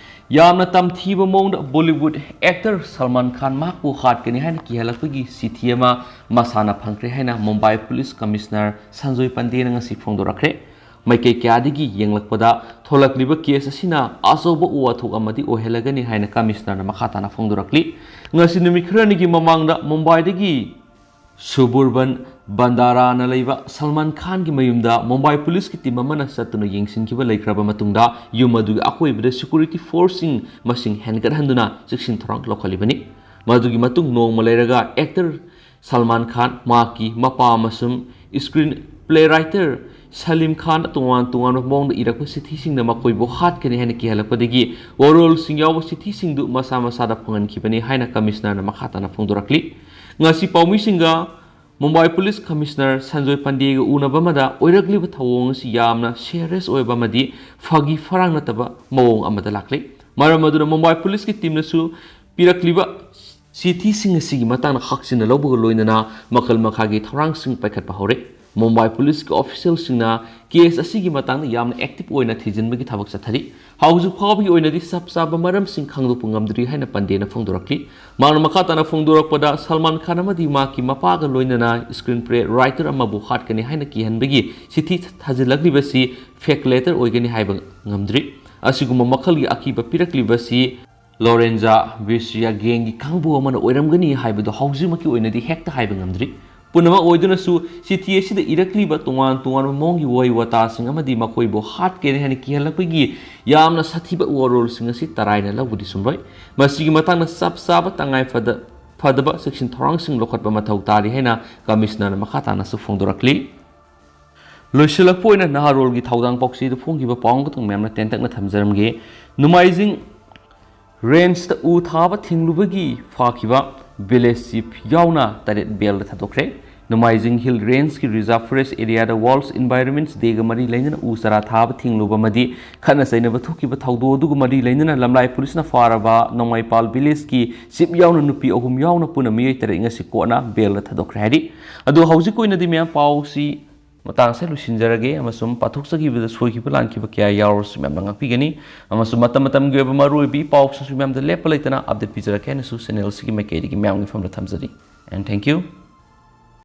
ꯌꯥꯝꯅ ꯇꯝꯊꯤꯕ ꯃꯑꯣꯡꯗ ꯕꯣꯂꯤꯋꯨꯗ ꯑꯦꯛꯇꯔ ꯁꯜꯃꯥꯟ ꯈꯥꯟ ꯃꯍꯥꯛꯄꯨ ꯍꯥꯠꯀꯅꯤ ꯍꯥꯏꯅ ꯀꯤꯍꯜꯂꯛꯄꯒꯤ ꯆꯤꯊꯤ ꯑꯃ ꯃꯁꯥꯅ ꯐꯪꯈ꯭ꯔꯦ ꯍꯥꯏꯅ ꯃꯨꯝꯕꯥꯏ ꯄꯨꯂꯤꯁ ꯀꯃꯤꯁꯅꯔ ꯁꯟꯖꯣꯏ ꯄꯟꯗꯦꯅ ꯉꯁꯤ ꯐꯣꯡꯗꯣꯔꯛꯈ꯭ꯔꯦ꯫ ꯃꯥꯏꯀꯩ ꯀꯌꯥꯗꯒꯤ ꯌꯦꯡꯂꯛꯄꯗ ꯊꯣꯛꯂꯛꯂꯤꯕ ꯀꯦꯁ ꯑꯁꯤꯅ ꯑꯆꯧꯕ ꯋꯥꯊꯣꯛ ꯑꯃꯗꯤ ꯑꯣꯏꯍꯜꯂꯒꯅꯤ ꯍꯥꯏꯅ ꯀꯃꯤꯁꯅꯔꯅ ꯃꯈꯥ ꯇꯥꯅ ꯐꯣꯡꯗꯣꯔꯛꯂꯤ꯫ ꯉꯁꯤ ꯅꯨꯃꯤꯠ ꯈꯔꯅꯤꯒꯤ ꯃꯃꯥꯡꯗ ꯃꯨꯝꯕꯥꯏꯗꯒꯤ ꯁꯨꯕꯨꯔꯕꯟ ꯕꯟꯗꯥꯔꯥꯅ ꯂꯩꯕ ꯁꯜꯃꯥꯟ ꯈꯥꯟꯒꯤ ꯃꯌꯨꯝꯗ ꯃꯨꯝꯕꯥꯏ ꯄꯨꯂꯤꯁꯀꯤ ꯇꯤꯝ ꯑꯃꯅ ꯆꯠꯇꯨꯅ ꯌꯦꯡꯁꯤꯟꯈꯤꯕ ꯂꯩꯈ꯭ꯔꯕ ꯃꯇꯨꯡꯗ, ꯌꯨꯝ ꯑꯗꯨꯒꯤ ꯑꯀꯣꯏꯕꯗ ꯁꯦꯀ꯭ꯌꯨꯔꯤꯇꯤ ꯐꯣꯔꯁꯁꯤꯡ ꯃꯁꯤꯡ ꯍꯦꯟꯒꯠꯍꯟꯗꯨꯅ ꯆꯦꯛꯁꯤꯟ ꯊꯧꯔꯥꯡ ꯂꯧꯈꯠꯂꯤꯕꯅꯤ꯫ ꯃꯗꯨꯒꯤ ꯃꯇꯨꯡ ꯅꯣꯡꯃ ꯂꯩꯔꯒ ꯑꯦꯛꯇꯔ ꯁꯜꯃꯥꯟ ꯈꯥꯟ, ꯃꯍꯥꯛꯀꯤ ꯃꯄꯥ ꯑꯃꯁꯨꯡ ꯁ꯭ꯀ꯭ꯔꯤꯟ ꯄ꯭ꯂꯦ ꯔꯥꯏꯇꯔ ꯁꯂꯤꯝ ꯈꯥꯟ ꯇꯣꯉꯥꯟ ꯇꯣꯉꯥꯟꯕ ꯃꯑꯣꯡꯗ ꯏꯔꯛꯄ ꯆꯤꯊꯤꯁꯤꯡꯅ ꯃꯈꯣꯏꯕꯨ ꯍꯥꯠꯀꯅꯤ ꯍꯥꯏꯅ ꯀꯤꯍꯜꯂꯛꯄꯗꯒꯤ ꯋꯥꯔꯣꯜꯁꯤꯡ ꯌꯥꯎꯕ ꯆꯤꯊꯤꯁꯤꯡꯗꯨ ꯃꯁꯥ ꯃꯁꯥꯗ ꯐꯪꯍꯟꯈꯤꯕꯅꯤ ꯍꯥꯏꯅ ꯀꯃꯤꯁꯅꯔꯅ ꯃꯈꯥ ꯇꯥꯅ ꯐꯣꯡꯗꯣꯔꯛꯂꯤ꯫ ꯉꯁꯤ ꯄꯥꯎꯃꯤꯁꯤꯡꯒ ꯃꯨꯝꯕꯥꯏ ꯄꯨꯂꯤꯁ ꯀꯃꯤꯁꯅꯔ ꯁꯟꯖꯣꯏ ꯄꯟꯗꯦꯒ ꯎꯅꯕ ꯑꯃꯗ ꯑꯣꯏꯔꯛꯂꯤꯕ ꯊꯧꯑꯣꯡ ꯑꯁꯤ ꯌꯥꯝꯅ ꯁꯤꯔꯤꯌꯁ ꯑꯣꯏꯕ ꯑꯃꯗꯤ ꯐꯥꯒꯤ ꯐꯔꯥꯡ ꯅꯠꯇꯕ ꯃꯑꯣꯡ ꯑꯃꯗ ꯂꯥꯛꯂꯤ꯫ ꯃꯔꯝ ꯑꯗꯨꯅ ꯃꯨꯝꯕꯥꯏ ꯄꯨꯂꯤꯁꯀꯤ ꯇꯤꯝꯅꯁꯨ ꯄꯤꯔꯛꯂꯤꯕ ꯆꯤꯊꯤꯁꯤꯡ ꯑꯁꯤꯒꯤ ꯃꯇꯥꯡꯗ ꯈꯥꯛꯆꯤꯟꯅ ꯂꯧꯕꯒ ꯂꯣꯏꯅꯅ ꯃꯈꯜ ꯃꯈꯥꯒꯤ ꯊꯧꯔꯥꯡꯁꯤꯡ ꯄꯥꯏꯈꯠꯄ ꯍꯧꯔꯦ꯫ ꯃꯨꯝꯕꯥꯏ ꯄꯨꯂꯤꯁꯀꯤ ꯑꯣꯐꯤꯁꯤꯌꯦꯜꯁꯤꯡꯅ ꯀꯦꯁ ꯑꯁꯤꯒꯤ ꯃꯇꯥꯡꯗ ꯌꯥꯝꯅ ꯑꯦꯛꯇꯤꯚ ꯑꯣꯏꯅ ꯊꯤꯖꯤꯟꯕꯒꯤ ꯊꯕꯛ ꯆꯠꯊꯔꯤ꯫ ꯍꯧꯖꯤꯛ ꯐꯥꯎꯕꯒꯤ ꯑꯣꯏꯅꯗꯤ ꯆꯞ ꯆꯥꯕ ꯃꯔꯝꯁꯤꯡ ꯈꯪꯗꯣꯛꯄ ꯉꯝꯗ꯭ꯔꯤ ꯍꯥꯏꯅ ꯄꯟꯗꯦꯅ ꯐꯣꯡꯗꯣꯔꯛꯂꯤ꯫ ꯃꯍꯥꯛꯅ ꯃꯈꯥ ꯇꯥꯅ ꯐꯣꯡꯗꯣꯔꯛꯄꯗ, ꯁꯜꯃꯥꯟ ꯈꯥꯟ ꯑꯃꯗꯤ ꯃꯍꯥꯛꯀꯤ ꯃꯄꯥꯒ ꯂꯣꯏꯅꯅ ꯁ꯭ꯀ꯭ꯔꯤꯟ ꯄ꯭ꯂꯦ ꯔꯥꯏꯇꯔ ꯑꯃꯕꯨ ꯍꯥꯠꯀꯅꯤ ꯍꯥꯏꯅ ꯀꯤꯍꯟꯕꯒꯤ ꯆꯤꯊꯤ ꯊꯥꯖꯤꯜꯂꯛꯂꯤꯕꯁꯤ ꯐꯦꯛ ꯂꯦꯇꯔ ꯑꯣꯏꯒꯅꯤ ꯍꯥꯏꯕ ꯉꯝꯗ꯭ꯔꯤ꯫ ꯑꯁꯤꯒꯨꯝꯕ ꯃꯈꯜꯒꯤ ꯑꯀꯤꯕ ꯄꯤꯔꯛꯂꯤꯕꯁꯤ ꯂꯣꯔꯦꯟꯖꯥ ꯕꯤꯁ꯭ꯔꯤꯌꯥ ꯒꯦꯡꯒꯤ ꯀꯥꯡꯕꯨ ꯑꯃꯅ ꯑꯣꯏꯔꯝꯒꯅꯤ ꯍꯥꯏꯕꯗꯨ ꯍꯧꯖꯤꯛꯃꯛꯀꯤ ꯑꯣꯏꯅꯗꯤ ꯍꯦꯛꯇ ꯍꯥꯏꯕ ꯉꯝꯗ꯭ꯔꯤ꯫ ꯄꯨꯝꯅꯃꯛ ꯑꯣꯏꯗꯨꯅꯁꯨ, ꯆꯤꯊꯤ ꯑꯁꯤꯗ ꯏꯔꯛꯂꯤꯕ ꯇꯣꯉꯥꯟ ꯇꯣꯉꯥꯟꯕ ꯃꯑꯣꯡꯒꯤ ꯋꯥꯍꯩ ꯋꯥꯇꯥꯁꯤꯡ ꯑꯃꯗꯤ ꯃꯈꯣꯏꯕꯨ ꯍꯥꯠꯀꯦꯅ ꯍꯥꯏꯅ ꯀꯤꯍꯜꯂꯛꯄꯒꯤ ꯌꯥꯝꯅ ꯁꯥꯊꯤꯕ ꯋꯥꯔꯣꯜꯁꯤꯡ ꯑꯁꯤ ꯇꯔꯥꯏꯅ ꯂꯧꯕꯗꯤ ꯆꯨꯝꯂꯣꯏ꯫ ꯃꯁꯤꯒꯤ ꯃꯇꯥꯡꯗ ꯆꯞ ꯆꯥꯕ ꯇꯉꯥꯏ ꯐꯗ-, ꯐꯗꯕ ꯆꯦꯛꯁꯤꯟ ꯊꯧꯔꯥꯡꯁꯤꯡ ꯂꯧꯈꯠꯄ ꯃꯊꯧ ꯇꯥꯔꯤ ꯍꯥꯏꯅ ꯀꯃꯤꯁꯅꯔꯅ ꯃꯈꯥ ꯇꯥꯅꯁꯨ ꯐꯣꯡꯗꯣꯔꯛꯂꯤ꯫ ꯂꯣꯏꯁꯤꯜꯂꯛꯄ ꯑꯣꯏꯅ ꯅꯍꯥꯔꯣꯜꯒꯤ ꯊꯧꯗꯥꯡ ꯄꯥꯎꯆꯦꯗ ꯐꯣꯡꯈꯤꯕ ꯄꯥꯎ ꯑꯃꯈꯛꯇꯪ ꯃꯌꯥꯝꯅ ꯇꯦꯟꯇꯛꯅ ꯊꯝꯖꯔꯝꯒꯦ꯫ ꯅꯣꯡꯃꯥꯏꯖꯤꯡ ꯔꯦꯟꯖꯇ ꯎ ꯊꯥꯕ ꯊꯤꯡꯂꯨꯕꯒꯤ ꯐꯥꯈꯤꯕ ꯚꯤꯂꯦꯖ ꯆꯤꯐ ꯌꯥꯎꯅ ꯇꯔꯦꯠ ꯕꯦꯜꯗ ꯊꯥꯗꯣꯛꯈ꯭ꯔꯦ꯫ ꯅꯣꯡꯃꯥꯏꯖꯤꯡ ꯍꯤꯜ ꯔꯦꯟꯖꯀꯤ ꯔꯤꯖꯥꯔꯚ ꯐꯣꯔꯦꯁ ꯑꯦꯔꯤꯌꯥꯗ ꯋꯥꯔꯜꯗ ꯏꯟꯚꯥꯏꯔꯣꯟꯃꯦꯟꯠꯁ ꯗꯦꯒ ꯃꯔꯤ ꯂꯩꯅꯅ ꯎ ꯆꯥꯔꯥ ꯊꯥꯕ ꯊꯤꯡꯂꯨꯕ ꯑꯃꯗꯤ ꯈꯠꯅ ꯆꯩꯅꯕ ꯊꯣꯛꯈꯤꯕ ꯊꯧꯗꯣꯛ ꯑꯗꯨꯒ ꯃꯔꯤ ꯂꯩꯅꯅ ꯂꯝꯂꯥꯏ ꯄꯨꯂꯤꯁꯅ ꯐꯥꯔꯕ ꯅꯣꯡꯃꯥꯏꯄꯥꯜ ꯚꯤꯂꯦꯖꯀꯤ ꯆꯤꯐ ꯌꯥꯎꯅ ꯅꯨꯄꯤ ꯑꯍꯨꯝ ꯌꯥꯎꯅ ꯄꯨꯟꯅ ꯃꯤꯑꯣꯏ ꯇꯔꯦꯠ ꯉꯁꯤ ꯀꯣꯔꯠꯅ ꯕꯦꯜꯗ ꯊꯥꯗꯣꯛꯈ꯭ꯔꯦ ꯍꯥꯏꯔꯤ꯫ ꯑꯗꯣ ꯍꯧꯖꯤꯛꯀꯤ ꯑꯣꯏꯅꯗꯤ ꯃꯌꯥꯝ ꯄꯥꯎꯁꯤ ꯃꯇꯥꯡꯁꯦ ꯂꯣꯏꯁꯤꯟꯖꯔꯒꯦ ꯑꯃꯁꯨꯡ ꯄꯥꯊꯣꯛꯆꯈꯤꯕꯗ ꯁꯣꯏꯈꯤꯕ ꯂꯥꯟꯈꯤꯕ ꯀꯌꯥ ꯌꯥꯎꯔꯁꯨ ꯃꯌꯥꯝꯅ ꯉꯥꯛꯄꯤꯒꯅꯤ꯫ ꯑꯃꯁꯨꯡ ꯃꯇꯝ ꯃꯇꯝꯒꯤ ꯑꯣꯏꯕ ꯃꯔꯨꯑꯣꯏꯕ ꯏ ꯄꯥꯎꯁꯤꯡꯁꯨ ꯃꯌꯥꯝꯗ ꯂꯦꯞꯄ ꯂꯩꯇꯅ ꯑꯞꯗꯦꯠ ꯄꯤꯖꯔꯛꯀꯦ ꯍꯥꯏꯅꯁꯨ ꯆꯦꯅꯦꯜꯁꯤꯒꯤ ꯃꯥꯏꯀꯩꯗꯒꯤ ꯃꯌꯥꯝꯒꯤ ꯃꯐꯝꯗ ꯊꯝꯖꯔꯤ꯫ And thank you.